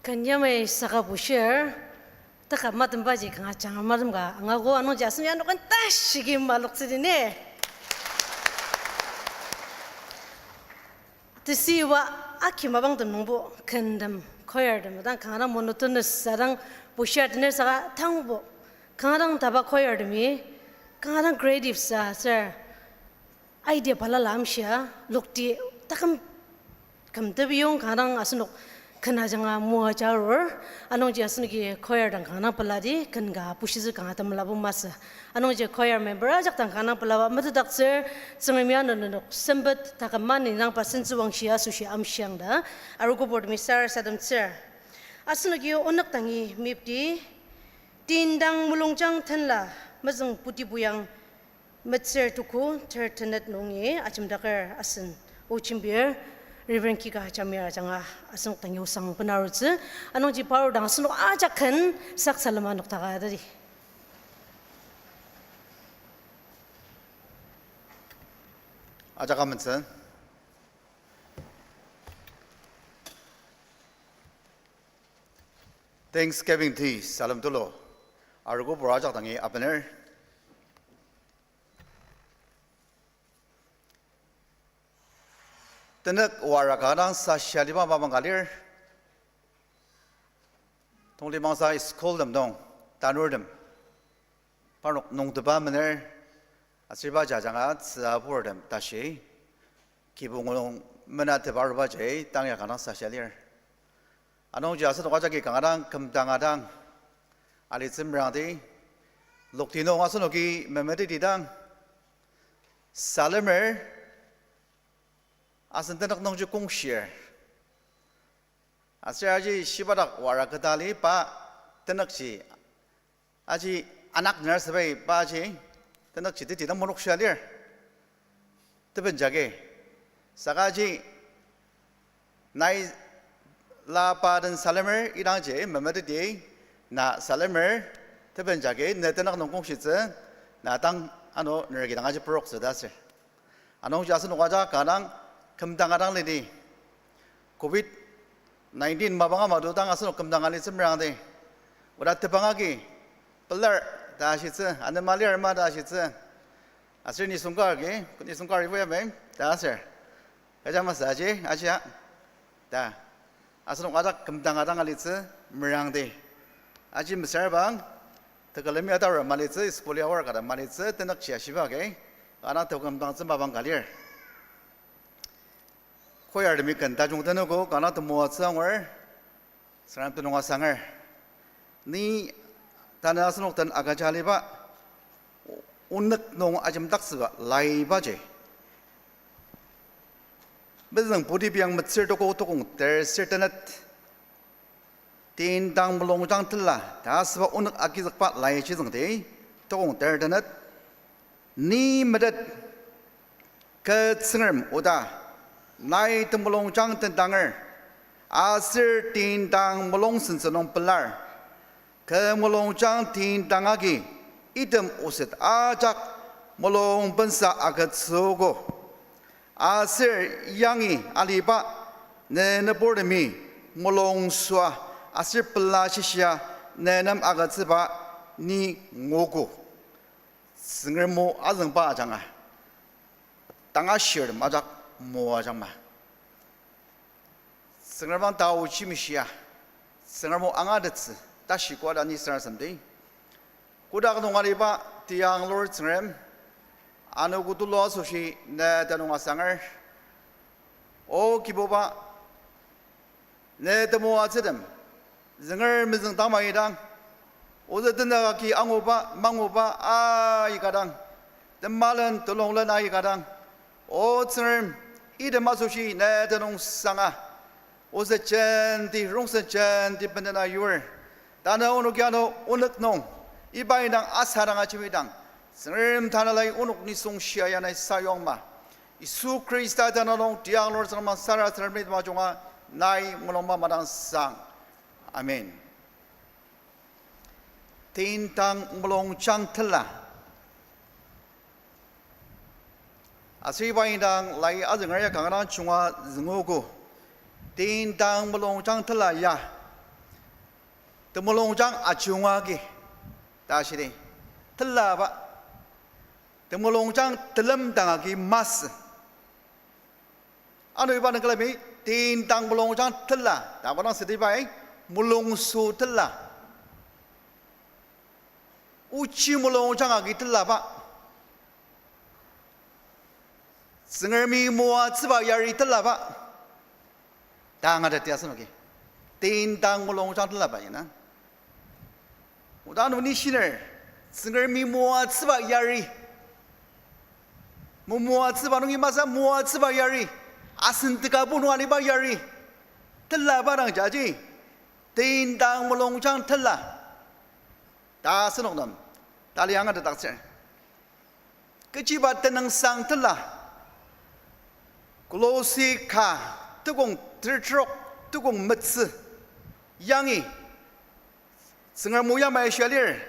Ken yamai saka bushir, taka matembaji kanga jang matem ka angago anungji asen ya noken tashigi maloktsüdi ne. Tesiba aki mapangtem nungbo kentem choirtem dang kanga dang monotonous sa dang bushir tener saka tangbo kanga dang taba choirtemi kanga dang creative sa ser idea balala amshia lokti taküm kümtebiyong kanga dang asenok ken ajanga moaja arur. Anungji asenoki choir dang kanga dang peladi ken ka bushitsü kanga temelabu masü. Anungji choir member ajak dang kanga dang pelaba metetdaktsür. Tsüngremi ano nenok sempet taküm maneni dang pa sentsüwangshi asoshi amshiang ta arogo purtemi sarasademtsür. Asenoki onük dangi mepti, Tindang Mulungjang Tenla, Mezüng Putibuyang, metsür tuku ter tenet nungi ajemdaker asen o jembir Reverend Kika Jamir ajanga asenok dangi osang benarutsü. Anungji parnok dang asenok ajak ken sak salema noktaka tadi. Ajak amentsü. Thanksgiving tea salem tulu arogo pur ajak dangi abener. Tenük wara kanga dang sashia aliba mapang ka lir. Tongtibangsa school tem nung tanurtem parnok nungtepa mener, aser iba jajanga tsüaburtem tashi kibong nung menatepa arubaji tang ya kanga dang sashia lir. Anungji asenok ajaki kanga dang kümdanga dang alitsü merangdi, lokti nung asenoki memeteti dang salemer, asen tenük nungji kongshir. Aser aji shibadak wara ketali pa tenükji, aji anak ner sepai paji tenükji teti dang monokshia lir. Teben jagi. Saka aji nai la pa den salemer idangji memeteti na salemer teben jagi ne tenük nung kongshitsü na dang ano ner kidang aji proktsü ta aser. Anungji asenok ajak kanga dang kümdanga dang lidi. Covid nineteen mapang ama to dang asenok kümdanga litsü merangdi. Oda tebang agi pelar ta ashitsü, anema lir ma ta ashitsü. Aser nisung kar agi, nisung kar ibo ya mem ta aser. Kecha masü aji, aji a. Ta. Asenok ajak kümdanga dang alitsü merangdi. Aji mesüra bang tekülemi atar malitsü, school ya wara kata malitsü, tenükji ashiba agi kanga dang tekümdangtsü mapang ka lir. Choirtemi ken tajung tenogo kanga dang temoatsü angur, Tsüngrem tenüng asanger. Ni tanü asenok den agüja aliba, onük nung ajemdaktsüba laibaji Mezüng Putibuyang metsür tuko tokong ter ser tenet, Tindang Mulungjang Tenla ta asüba onük agizükba laiji züngdi, tokong ter tenet, ni metet, kü Tsüngrem oda, nai temulungjang tendanger, aser tindang mulung sentsü nung pelar, kü mulungjang tindang agi item oset ajak mulung bensa agütsüogo. Aser yangi aliba ne nüburtemi mulung süa aser pela shishia ne nem agütsüba ni nguogo. Tsüngrem o azüngba ajanga tanga shirtem ajak moajangma. Tsüngrem dang taochi mishia, Tsüngrem o angatettsü tashi koda ni sarasademdi. Kotak nung aliba tiyanglur Tsüngrem, anogo tulu asoshi ne tenüng asanger. O Kibuba, ne temoatsütem zünger mezüng tamaidang, ozü tenük agi anguba manguba aika dang, temalen telonglen aika dang, O Tsüngrem, item asoshi ne tenüng sanga, ozü jenti rongsen jenti bendena yur. Tanü onok ano onok nung iba indang asadang ajemidang, Tsüngrem tanelai onok nisung shia ya nai sayongma. Yisu Khrista tenüng nung tiyanglur Tsüngrem sarasademdi temajunga nai mulungba madang sang. Amen. Tindang Mulungjang Tenla. Aser iba indang lai azünger ya kanga dang junga züngogo. Tindang Mulungjang Tenla ya Temulungjang ajunga agi, ta shidi, telaba. Temulungjang telemdang agi masü. Ano iba nung külemi, tendang mulungjang tela, ta kodang südi pai, mulungsü tela. Ochi mulungjang agi telaba. Tsüngremi moatsüba yari telaba. Ta angateter asenoki, tendang mulungjang telaba ina. Oda nung ni shiner, Tsüngremi moatsüba yari, momoatsüba nungi masü moatsüba yari, asen tekabo nung aliba yari telaba dang jaji, tendang mulungjang tela ta asenok nem tali angatetdaktsür. Kechiba tenüngsang tela, Kolosi ka, tekong tertrok, tekong metsü, yangi Tsüngrem o yamai shia lir,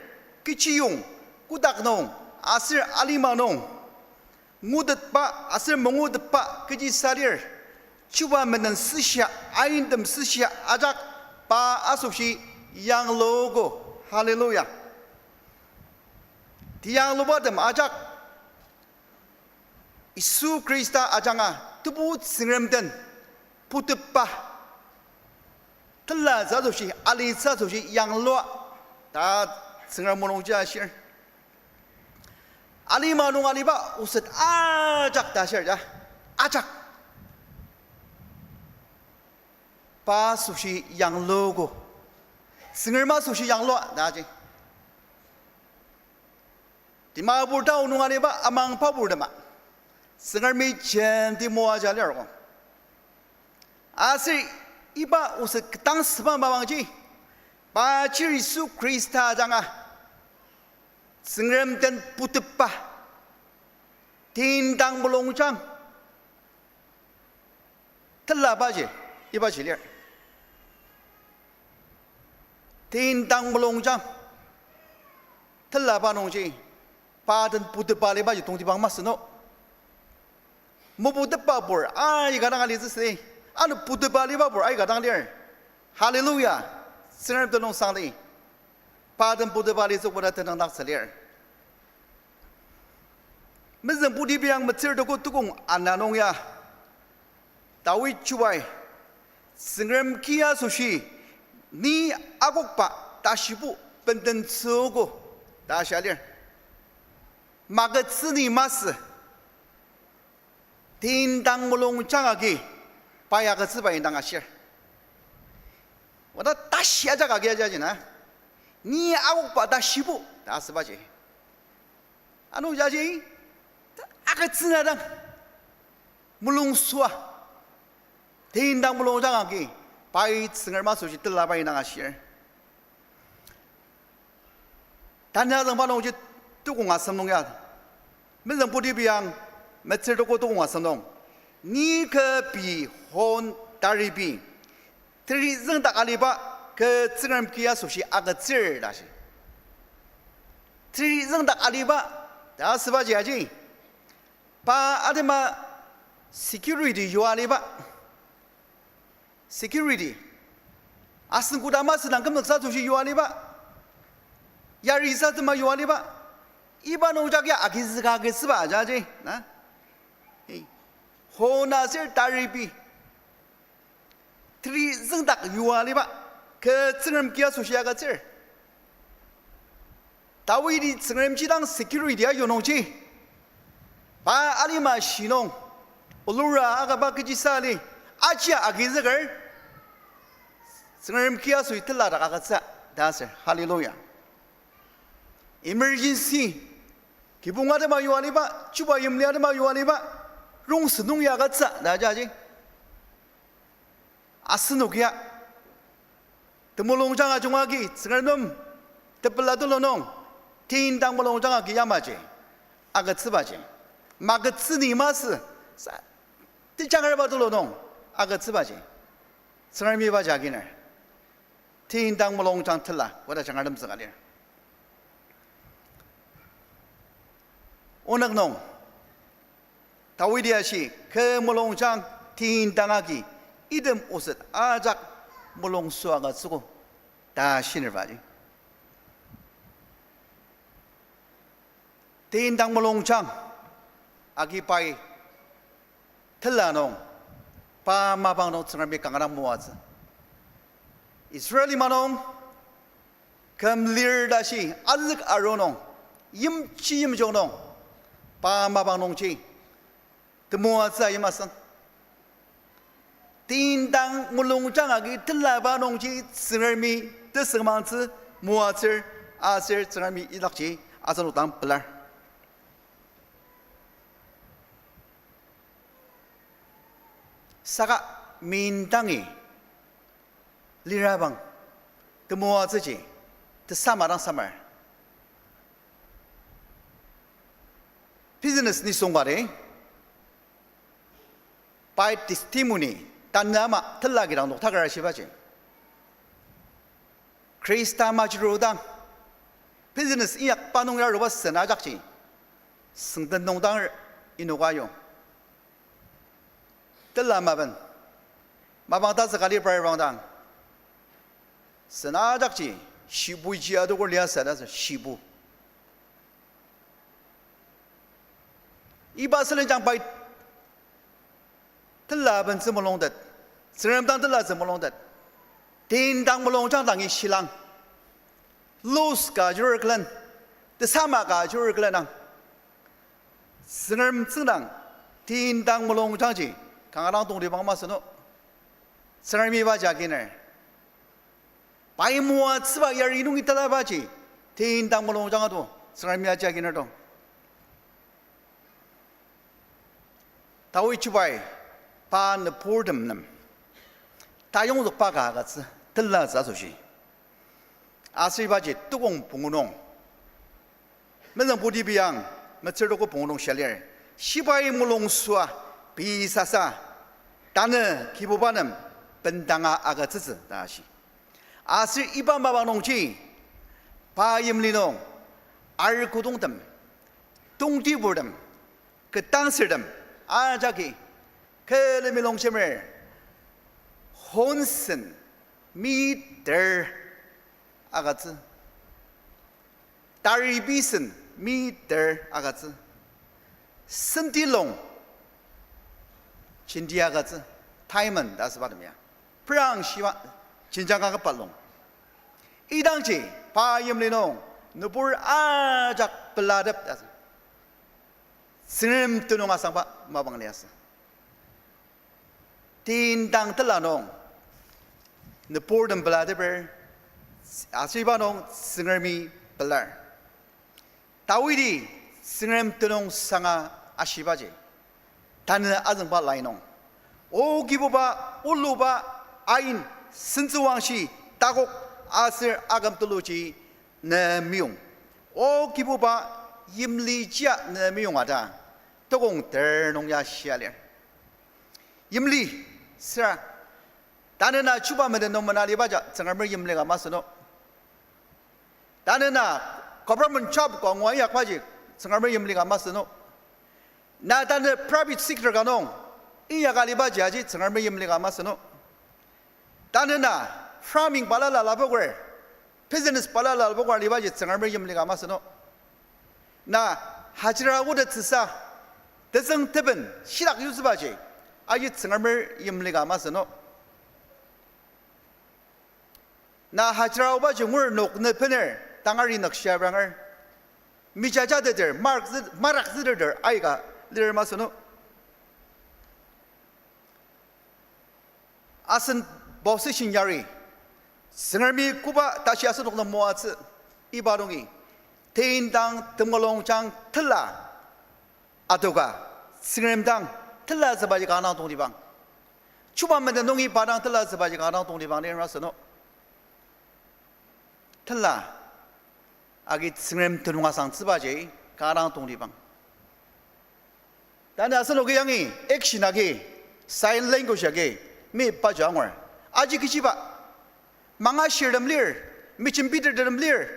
kechiyong, kotak nung, aser alima nung, ngutetba aser mangutetba kechisa lir, chuba menen süshia, aintem süshia ajak pa asoshi yangluogo. Hallelujah. Teyanglubatem ajak Yisu Khrista ajanga Tebu Tsüngrem den putepba telatsü asoshi, alitsü asoshi yanglua ta Tsüngrem mulungji ashir. Alima nung aliba oset ajak ta ashir ja, ajak pa asoshi yangluogo, Tsüngrem asoshi yanglua ta aji. Dimapur town nung aliba amang paburtema, Tsüngremi jenti moaja lir ko. Aser iba oset ketdangsüba mapangji, pa chir Yisu Khrista ajanga Tsüngrem den putepba tendang mulungjang telabaji, ibaji lir. Tendang mulungjang telaba nungji, pa den putepba alibaji tongtibang masü no. Maputepbapur aika dang alitsü südi, ano putepba alibapur aika dang lir. Hallelujah. Tsüngrem tenüngsang di, pa den putepba alitsü koda tenüngdaktsü lir. Mezüng Putibi ang metsür tuko tukong ana nung ya, Dawid chubai, Tsüngrem ki asoshi ni akokba tashibo bendentsüogo ta shia lir. Magütsüni masü, tendang mulungjang agi pa ya agütsüba indang ashir. Oda tashi ajak agi aja jina, ni akokba tashibo ta asübaji. Ano jaji, ta agütsüna dang mulungsua, tendang mulungjang agi pai Tsüngrem asoshi telaba indang ashir. Tanü azüngba nungji tukong asem nung ya, Mezüng Putibi ang metsür tuko tukong asem nung, ni kü pei hon taribi, teri züngdak aliba kü Tsüngrem ki asoshi agütsür ta shi. Teri züngdak aliba ta asübaji aji, pa atema security yua aliba. Security. Asen koda masüdang kümzüksa asoshi yua aliba, yarisa atema yua aliba, iba nungjak ya agizüka agizüba ajaji na. Hon aser taribi, teri züngdak yua aliba kü Tsüngrem ki asoshi agütsür. Dawidi Tsüngremji dang security ayonungji, pa alima shi nung, olura akaba kechisa li, ajia agizüker, Tsüngrem ki asoshi teladak agütsü ta asür. Hallelujah. Emergency, kibong atema yua aliba, chuba yimli atema yua aliba, rongsen nung ya agütsü ta ajaji. Asenok ya temulungjang ajunga agi Tsüngrem nem tepela tulu nung, tendang mulungjang agi yamaji, agütsübaji, magütsüni masü, sa, tejangraba tulu nung, agütsübaji, Tsüngremi ibaji aginer. Tendang mulungjang tela koda jangratem züka lir. Onük nung, Dawidi ashi, kü mulungjang tendang agi, item oset ajak mulungsua agütsüogo. ta shinerbaji. Tendang mulungjang agi pai tela nung, pa mapang nung Tsüngremi kanga dang moatsü. Israel lima nung, küm lir tashi azük aru nung, yimji yimjung nung, pa mapang nungji temoatsü ayimasang. Tendang mulungjang agi telaba nungji Tsüngremi tesüngmangtsü moatsür aser Tsüngremi idakji asenok dang pelar. Saka mindangi lirabang temoatsüji tesama dang samar. Business nisung ka de, pai testimony tanü ama tela kidang noktaker ashibaji, Khrista majurudang business inyak pa nung yaruba sen ajakji süngden nung dang inoka yong. Tela maben, mapang tazü kali par bangdang, sen ajakji shibuji adoker liasü ta sür shibu. Iba sülenjang pai tela bentsü mulungtet, Tsüngrem dang telatsü mulungtet, tendang mulungjang dangi shilang, lose ka jurur külen, tesama ka jurur külen ang, Tsüngrem tsüngdang tendang mulungjangji kanga dang tongtibang masü no, Tsüngremi ibaji aginer. Pai moatsüba yari nungi telabaji tendang mulungjang ado Tsüngremi aji aginer to. Dawid chubai pa nüburtem nem tayongzükba ka agütsü telatsü asoshi. Aser ibaji tukong pungu nung, mezüng pudi biyang metsür tuko pungu nung shia lir, shibai mulung süa pei sasa, tanü Kibuba nem bendanga agütsütsü ta ashi. Aser iba mapang nungji pa yimli nung ar kodongtem, tongtibur tem, ketdangsürtem ajaki külemi longshemer honsen meter agütsü, taribi sen meter agütsü, sentilong jenti agütsü, diamond ta asübatem ya, prang shiba jenjang ka küpalong. Idangji pa yimli nung nübur ajak pelatep ta asü. Tsüngrem tenüng asangba mapang liasü. Tendang tela nung nüburtem pelateper, aser iba nung Tsüngremi pelar. Dawidi Tsüngrem tenüng sanga ashibaji, tanü azüngba lai nung, O Kibuba, oluba ain, sentsüwangshi, takok aser aküm tuluji ne meyong. O Kibuba, yimli jia ne meyong ata, tukong ter nung ya shia lir. Yimli, süra, tanü na chuba menden nung mena alibaja Tsüngremer yimli ka masü no. Tanü na government job ka ngua inyakbaji Tsüngremer yimli ka masü no. Na tanü private sector ka nung inyaka alibaji aji Tsüngremer yimli ka masü no. Tanü na farming balala lapoker, business balala lapoker alibaji Tsüngremer yimli ka masü no. Na hajira otettsüsa, tetsüng teben shitak yutsübaji aji Tsüngremer yimli ka masü no. Na hajira obaji ngur nok ne bener, tangari nükshia branger, mijajateter, marak zü-, marakzüteter aika lir masü no. Asen position yari, Tsüngremi koba tashi asenok nem moatsü, iba nungi, tendang temulungjang tela adoka, Tsüngrem dang telatsübaji kanga dang tongtibang. Chuba menden nungi pa dang telatsübaji kanga dang tongtibang lir masü no. Tela agi Tsüngrem tenüng asangtsübaji kanga dang tongtibang. Tanü asenoki yangi action agi, sign language agi, mi paji angur. Aji kechiba, mangashirtem lir, mi jembitetertem lir,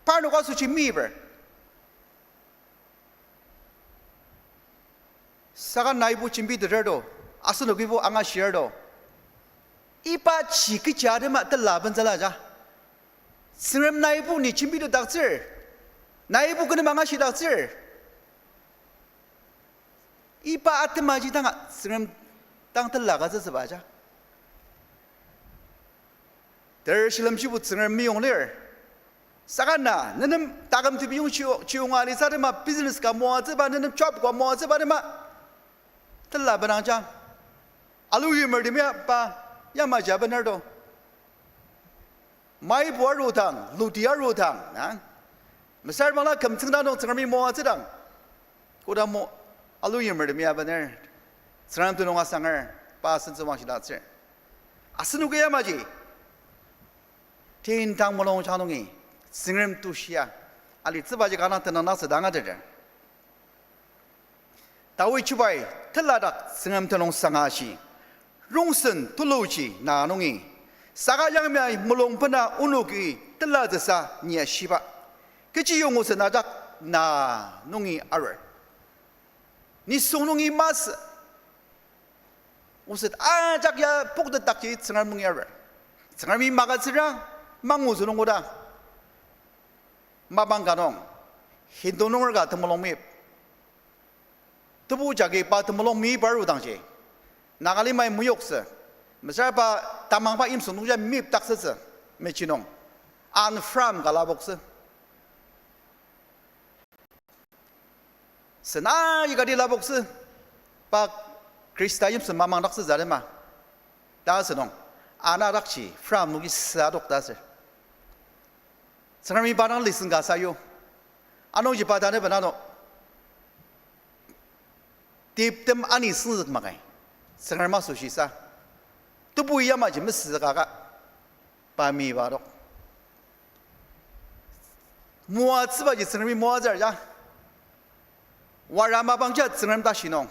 parnok asoshi miber. Saka naibo jembiteter to, asenokibo angashir to, ibaji kechi atema tela benzüla ja. Tsüngrem naibo ni jembitetdaktsür, naibo kü nem angashidaktsür. Iba atemaji danga Tsüngrem dang tela agütsütsüba aja. Ter shilemshibo Tsüngrem meyong lir. Saka na, nenem taküm tebiyong chio-, chiyonga alitsü atema business ka moatsüba, nenem job ka moatsüba atema tela benangja. Alu yimertemi ya pa, yamaji abener to. Maibo arudang, luti arudang, na? Mesüra bangla küm tsüngda nung Tsüngremi moatsüdang, koda mo, alu yimertemi abener, Tsüngrem tenüng asanger, pa sentsü wangshidaktsür. Asenoki yamaji, tin tang mulungjang nungi, Tsüngrem tushia alitsübaji kanga tenüng nang südang ateter. Dawid chubai teladak Tsüngrem tenüng sanga ashi, rongsen tuluji na nungi, saka yangmai mulung bena onoki telatsüsa ni ashiba, kechi yongosen ajak na nungi arur. Nisung nungi masü, oset ajak ya poktetdakji Tsüngrem nungi arur. Tsüngremi magütsüra, mangutsü nung koda. Mapang ka nung, Hindu nunger ka temulung meyip. Tebu jagi pa temulung meyip arudangji, Nagalimai meyoktsü, mesüra pa tamangba yimsung nungja meyipdaktsütsü, mechi nung, an from ka lapoktsü. Sen aikati lapoktsü, pa Khrista yimsü mamangdaktsü zarema. Ta asünung, ana dakji from nungi sa adok ta asür. Tsüngremi pa dang listen ka sayu. Anungji pa tanü bena no, tiptem ani süngzük makai, Tsüngrem asoshi sa, tebu yamaji mesüzük aka, pa meyip adok. Moatsübaji Tsüngremi moatsür ja. Wara mapangja Tsüngrem tashi nung,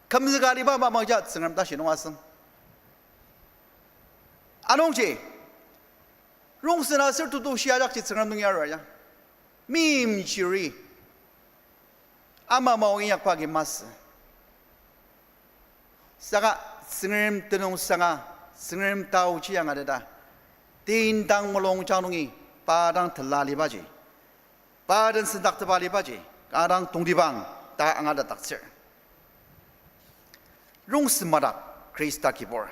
kümzüka aliba mapangja Tsüngrem tashi nung asüng. Anungji, rongsen aser tetushi ajakji Tsüngrem nungi arur ya. Meimchiri ama maong inyakba agi masü. Saka Tsüngrem tenüng sanga, Tsüngrem taoji angateta, tin tang mulungjang nungi pa dang tela alibaji, pa den sendaktepa alibaji, kanga dang tongtibang ta angatetdaktsür. Rongsen madak Khrista kibur.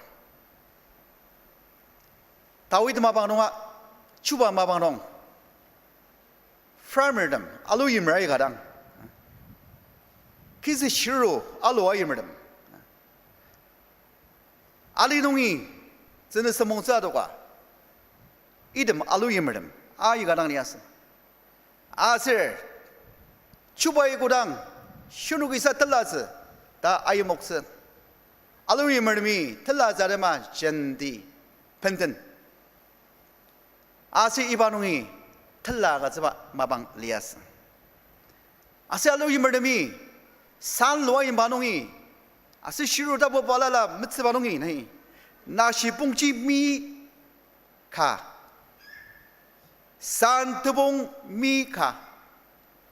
Dawid mapang nunga, chuba mapang nung, farmer tem, alu yimer aika dang, kizü shiru alu ayimertem, ali nungi tsünü semongtsü adoka, item alu yimertem aika dang liasü. Aser, chubai kodang, shinoki sa telatsü ta ayimoktsü. Alu yimertemi telatsü atema jenti, penden. Aser iba nungi tela agütsüba mapang liasü. Aser alu yimertemi, san lua yimba nungi, aser shiru tapu balala metsüba nungi nai, nashi pongji mi ka, san tebong mi ka,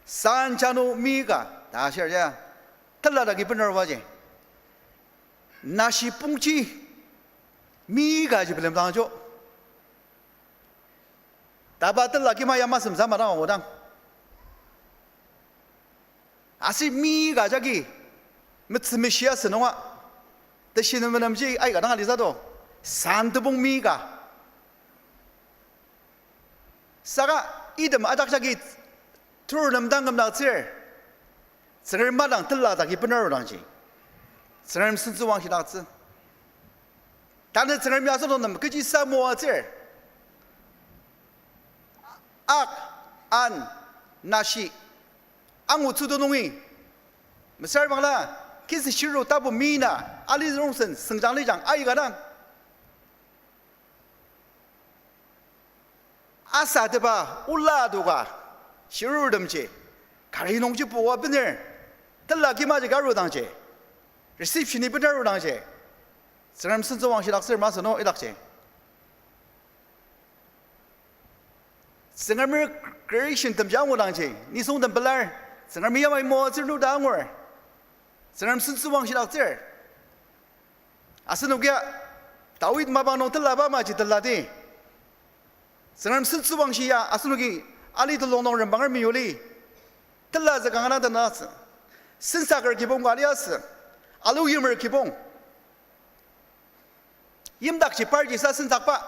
san janu mi ka ta shir ya, tela dagi bener baji, nashi pongji mi kaji bilemdang jo. Taba tela kima ya masem sama dang odang. Aser mi ka jagi metsü meshia senunga, teshi nem menemji aika dang alisa to, san tebong mi ka. Saka item ajak jagi tur nem dang kümdaktsür, Tsüngrem madang tela dagi bener arudangji, Tsüngrem sentsü wangshidaktsü. Tanü Tsüngrem ya asenok nem kechi sa moatsür. Ak, an, nashi, angu tsüto nungi, mesüra bangla, kizü shiru tapu mi na, ali rongsen sengjang lijang aika dang. Asa teba ola adoka, shirurtemji, kari nungji pua bener, tela kimaji ka arudangji, reception-i bener arudangji, Tsüngrem sentsü wangshidaktsür masü no idakji. Tsüngremer creation temji angudangji, nisungtem pelar, Tsüngremi yamai moatsür nü ta angur. Tsüngrem sentsü wangshidaktsür. Asenokia, Dawid mapang nung telaba maji teladi. Tsüngrem sentsüwangshi ya asenoki ali telung nung rembanger meyuli. Tela zü kanga dang tenatsü. Sensaker kibong ka liasü. Alu yimer kibong. Yimdakji parji sa sensakba.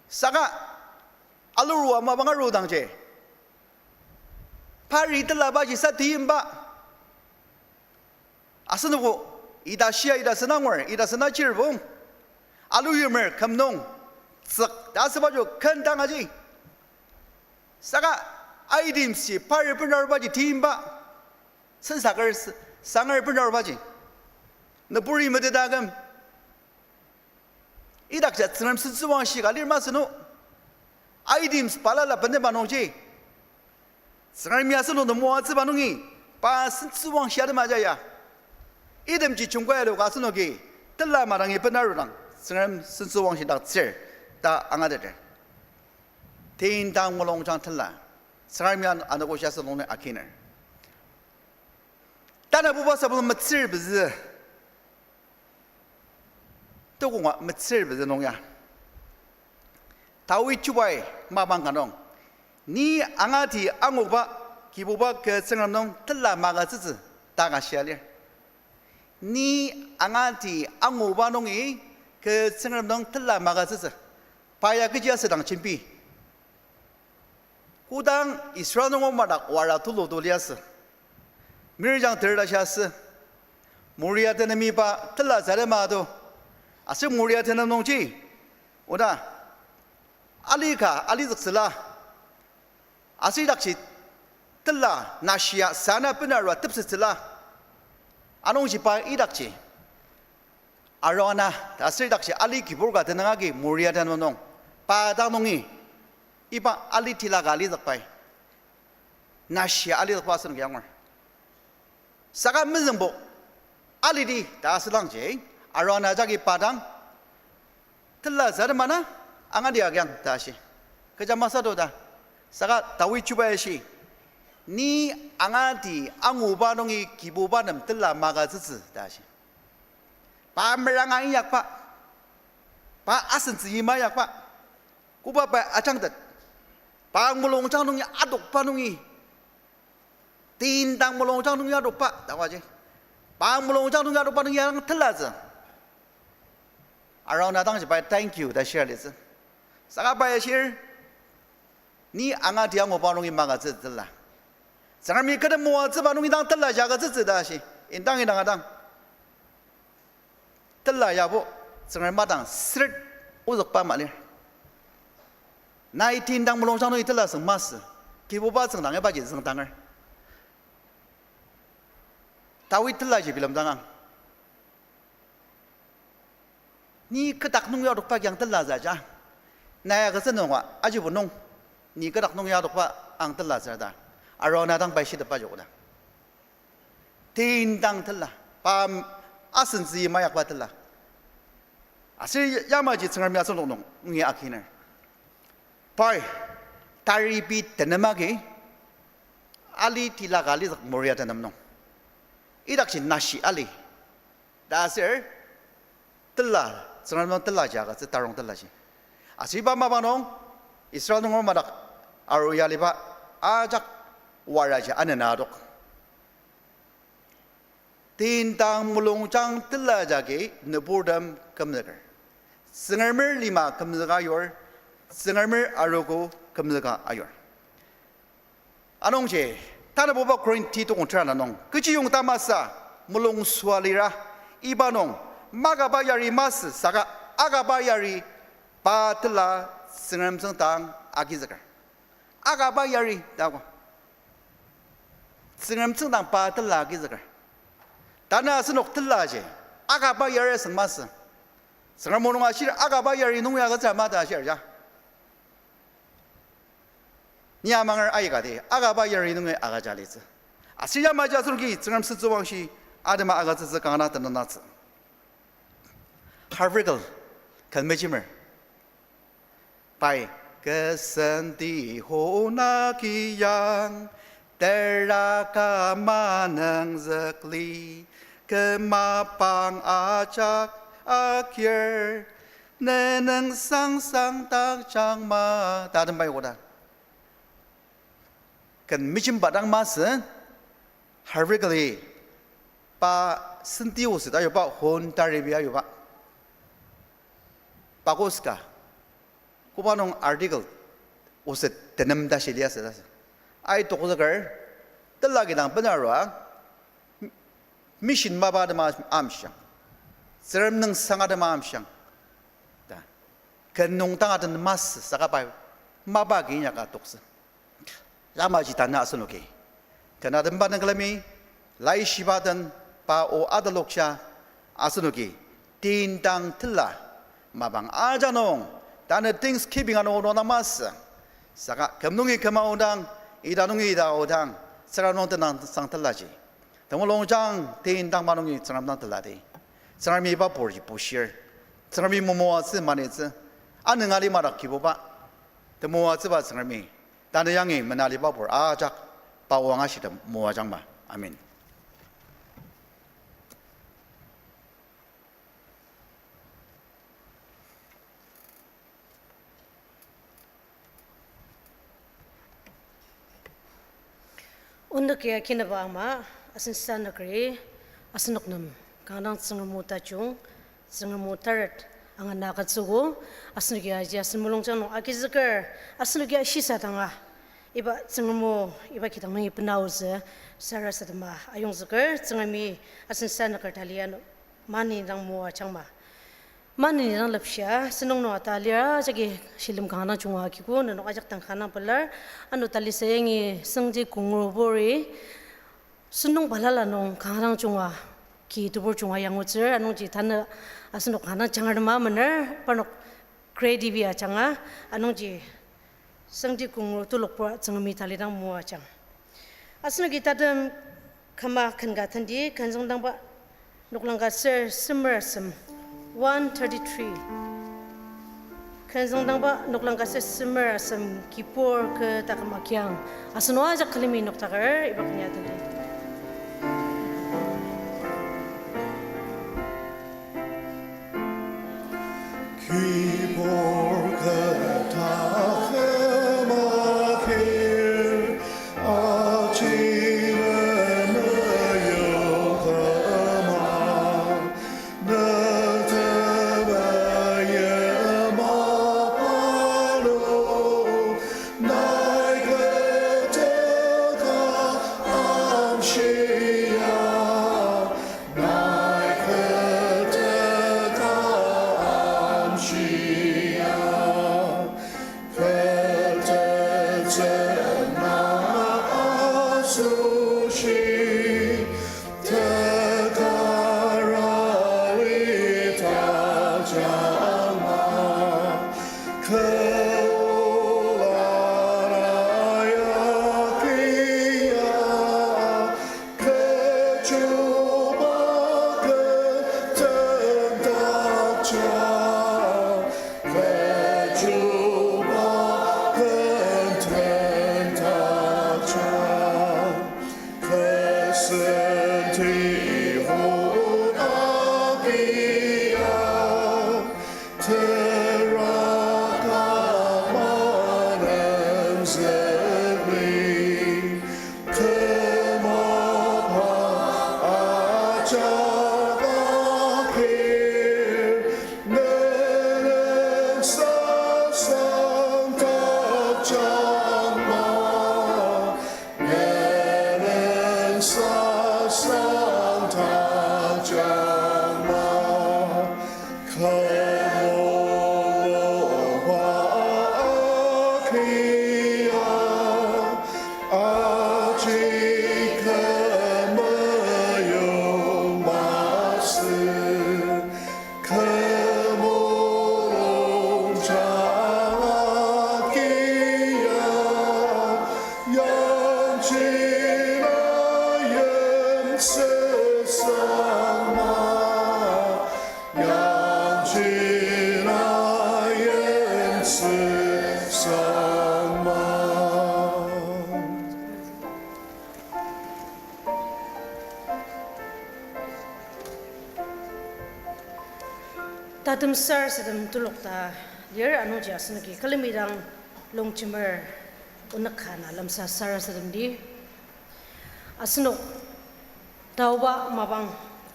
Saka alurua mapang arudangji, pari telabaji sa tiyimba. Asenoko ita shia, ita sena ngur, ita sena chirpong. Alu yimer küm nung tsük ta asüba jo ken dang aji. Saka items ji pari benarubaji tiyimba. Sensaker s-, sanger benarubaji. Nüburi meteta aküm. Idakja Tsüngrem sentsüwangshi ka lir masü no. Items balala beneba nungji, Tsüngremi asenok nem moatsüba nungi, pa sentsüwangshi atema aja ya. Itemji jungkai aloka asenoki tela madangi benarudang, Tsüngrem sentsüwangshi daktsür ta angateter. Tendang mulungjang tela. Tsüngremi an-, anogo shia asü nungi akiner. Tanabuba sabang metsür pezü. Tokonga metsür pezü nung ya, Dawid chubai mapang ka nung, ni angati anguba Kibuba kü Tsüngrem nung tela magütsütsü ta ka shia lir. Ni angati anguba nungi kü Tsüngrem nung tela magütsütsü. Pa ya kechi asüdang jembi. Kodang Israel nunger madak wara tulu to liasü, Mirjang ter ta shia asü, Moria tenemi pa tela zarema to, aser Moria tenem nungji, oda, ali ka alizüktsüla, aser idakji tela nashia sana benarua tepsettsüla, anungji pa idakji Arauna, ta aser idakji ali kibur ka tenüng agi Moria tenem nung, pa dang nungi, iba ali tila ka alizükbai, nashia alizükba asenoki angur. Saka mezüngbo alidi ta asülangji, Arauna jagi pa dang, tela zarema na, angati agiang ta ashi. Kecha masü to ta. Saka Dawid chubai ashi, ni angati anguba nungi Kibuba nem tela magütsütsü ta ashi. Pa meranga inyakba, pa asentsü yima inyakba, koba pa ajangtet, pa mulungjang nungi adokba nungi, tendang mulungjang nungi adokba ta aji. Pa mulungjang nungi adokba nungi adang telatsü. Arauna dangji pai thank you ta shir alitsü. Saka pai ashir, ni angati anguba nungi magütsütsüla, Tsüngremi kü nem moatsüba nungi dang tela ya agütsütsü ta ashi. Indang indang adang, tela yabo Tsüngrem madang sret ozükba malir. Nai tendang mulungjang nungi tela süng masü, Kibuba tsüngdang ibaji züngdanger. Dawid telaji bilemdangang. Ni kü dak nung yadokba kiang telatsü aja. Nai agütsü nunga ajibo nung, ni kü dak nung yadokba ang telatsü ta Arauna dang pai shitepa joko ta. Tendang tela, pa asentsü yima inyakba tela. Aser yamaji Tsüngremi asenok nung nungi akiner. Pai, taribi tenem agi, ali tila ka alizük Moria tenem nung. Idakji nashi ali. Ta aser, tela, Tsüngrem nung tela ji agütsü tarong telaji. Aser iba mapang nung, Israel nunger madak aru yaliba ajak waraji anena adok. Tendang mulungjang tela jagi nüburtem kümzüker. Tsüngremer lima kümzüka ayur, Tsüngremer arogo kümzüka ayur. Anungji, tanabuba Korinti tokong tera na nung, kechiyong tamasa mulung süa lira, iba nung, makaba yari masü saka akaba yari pa tela Tsüngrem tsüngdang agizüker. Akaba yari, tako. Tsüngrem tsüngdang pa tela agizüker. Tanü asenok telaji, akaba yari süng masü. Tsüngrem o nung ashir akaba yari nung ya agütsüra ma ta ashir ja. Ni amanger aikati, akaba yari nungi agüja litsü. Aser yamaji asenoki Tsüngrem sentsüwangshi atema agütsütsü kanga tenenatsü. Harvard kal, kal mejimer. Pai, kü senti hona kiyang, teraka manung zükli, kü mapang ajak akir, Ne nüngsang sangdakjang ma, ta tembai koda. Ken mejemba dang masü, Harvey Kali, pa senti oset ayuba, hon taribi ayuba. Pakoska, koba nung article oset tenem ta shili asü ta sü. Ai tokzüker, tela kidang benarua, mission mapa atema amshiang. Tsüngrem nüngsang atema amshiang. Ta. Ken nung tanga den masü saka pai mapa ki inyaka toksü. Yamaji tanü asenoki. Ken atenba nung külemi, laishiba den pa o atalokja asenoki. Tin dang tela, mapang aja nung, tanü Thanksgiving ano nung masü. Saka küm nungi küm aodang, ita nungi ita aodang, Tsüngrem nung tenüngsang telaji. Temulungjang tin dang pa nungi Tsüngrem dang teladi. Tsüngremi iba purji bushir. Tsüngremi momoatsü manitsü. Anünga lima dak Kibuba. Temoatsüba Tsüngremi. Tanü yangi menaliba pur ajak pa o angashidem moajangma. Amen. Onük ya kinaba ama, asen sa nükri, asenok nem, kanga dang Tsüngrem o tajung, Tsüngrem o taret, angana agütsüogo, asenoki aji asen mulungjang nung agizüker, asenoki ashisadanga, iba Tsüngrem o, iba kidang nungi bena aotsü, sarasadema ayongzüker, Tsüngremi asen sa nüker tali ano, maneni dang moajangma. Maneni dang lepshia, sentong nung ata lira, jagi shilem kanga dang junga agiko, nenok ajak dang kanga dang pelar, ano talisa yangi sengji kongro bori, sentong balala nung kanga dang junga, ki tebur junga yangutsür, anungji tanü asenok kanga dang jangar tema mener, parnok grade B ajanga, anungji sengji kongro tulokpur Tsüngremi tali dang moajang. Asenoki tatem küma ken ka tendi, kenzüngdangba noklang ka ser semer asem, one thirty-three. Kenzüngdangba noklang ka ser semer asem, kibur kü taküm agiang. Asenok ajak külemi noktaker, iba ken ya tendi. Kibur kü taküm agir, aji ne meyong küma, ne temeim aparnok, nai kü teka amshia. Nai kü teka amshia, kü tetsüng na asoshi, tekara ita jangma, kü ola ya kia. Kechiba kü tendakja, kechiba kü tendakja, kü senti o agia. Teraka maneni züngli, kümaba ajak agir, nenen sasang takjangma. Nenen sasang takjangma, kü mulungba agia, aji kü meyong masü. Kü mulungjang agia, yangji na yimsüsangma. Tatem sarasadem telok ta lir, anungji asenoki külemi dang longjemer onük ka na lemsa sarasademdi. Asenok taoba mapang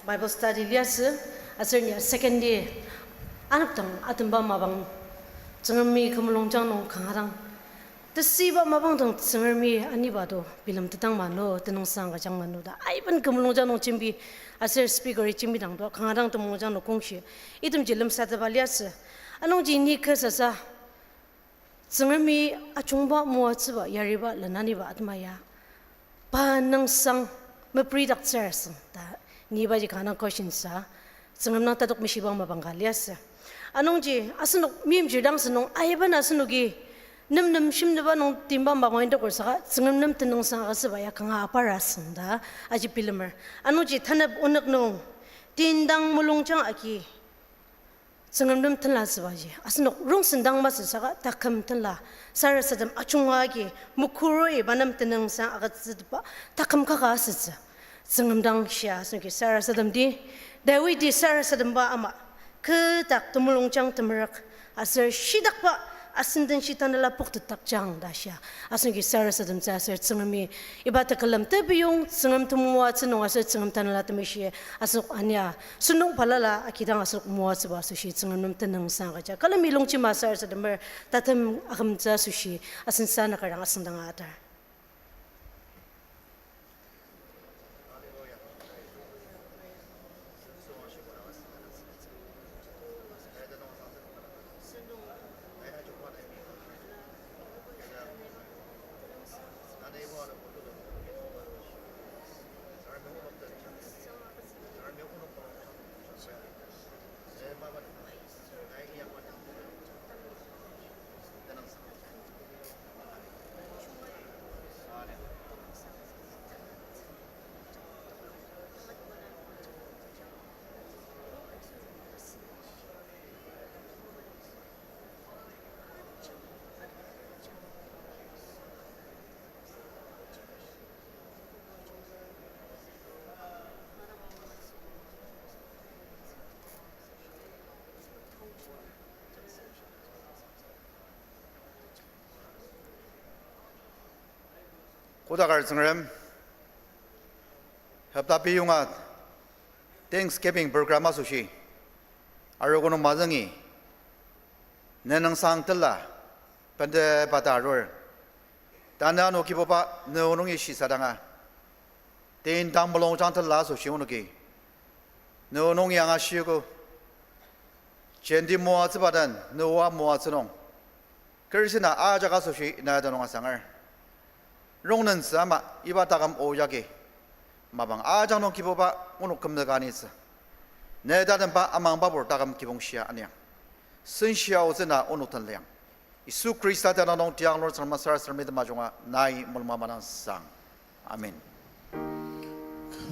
Bible study liasü, aser ni second day anepdang atemba mapang Tsüngremi kü mulungjang nung kanga dang tesüiba mapang dang Tsüngremi aniba to bilemtetang mano, tenüngsang agüjang mano ta aiben kü mulungjang nung jembi, aser speaker-i jembi dang to kanga dang temulungjang nung kongshi itemji lemsatepba liasü. Anungji ni kü sasa Tsüngremi ajungba moatsüba yariba lenaniba atema ya pa nüngsang mepridaktsür asüng ta, ni ibaji kanga dang question sa, Tsüngrem dang tatok meshiba mapang ka liasü. Anungji asenok meimchir dang sünung aiben asenoki nem nem shimneba nung timba mapang indoker saka Tsüngrem nem tenüngsang agütsüba ya kanga apar asüng ta aji bilemer. Anungji tanep onük nung tendang mulungjang agi Tsüngrem nem tenlatsübaji asenok rongsen dang masü saka taküm tenla, sarasadem ajunga agi mokuru iba nem tenüngsang agütsüba taküm kaka asütsü. Tsüngrem dang shia asenoki sarasademdi, Dawidi sarasademba ama, kü dak temulungjang temerük, aser shidakba asenden shi tanela poktetdakjang ta shia asenoki sarasademtsü aser Tsüngremi iba tekülem tebiyong Tsüngrem temoatsü nung aser Tsüngrem Tanela Temeshi asenok ania sentong balala akidang asenok moatsüba asoshi Tsüngrem nem tenüngsang agüja. Külemi longjema sarasademer tatem akümtsü asoshi asen sa nakarang asüngdanga atar. Kodaker Tsüngrem, hopta piyonga Thanksgiving program asoshi, arogo nung mazüngi, ne nüngsang tela, bendeba ta arur. Tanü ano Kibuba, ne o nungi shisadanga, tendang mulungjang tela asoshi onoki ne o nungi angashiogo. Jenti moatsüba den, ne oa moatsü nung, kerisina ajak asoshi na tenüng asanger. Rongnen süa ama iba taküm o yagi, mapang ajak nung Kibuba onok kümzüka anitsü. Ne tatemba amangba pur taküm kibong shia aniang. Senshia otsü na onok den liang. Yisu Khrista tenüng nung tiang Lord Tsüngrem sarasademdi temajunga nai mulung manang sang. Amen.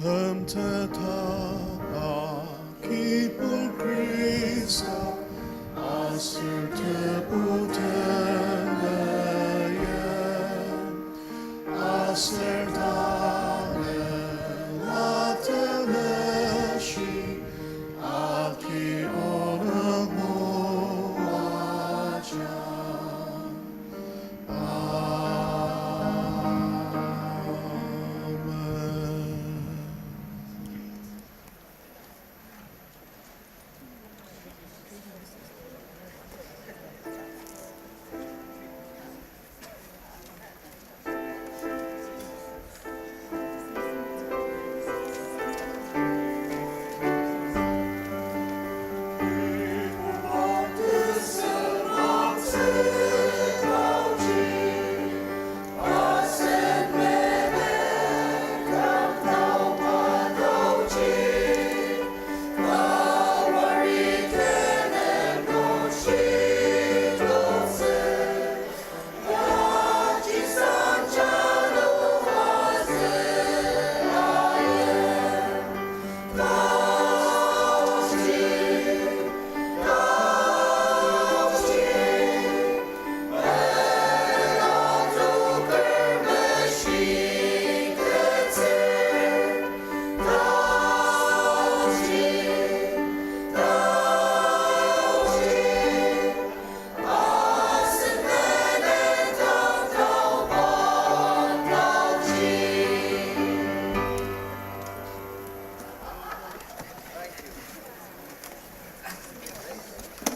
Kümteta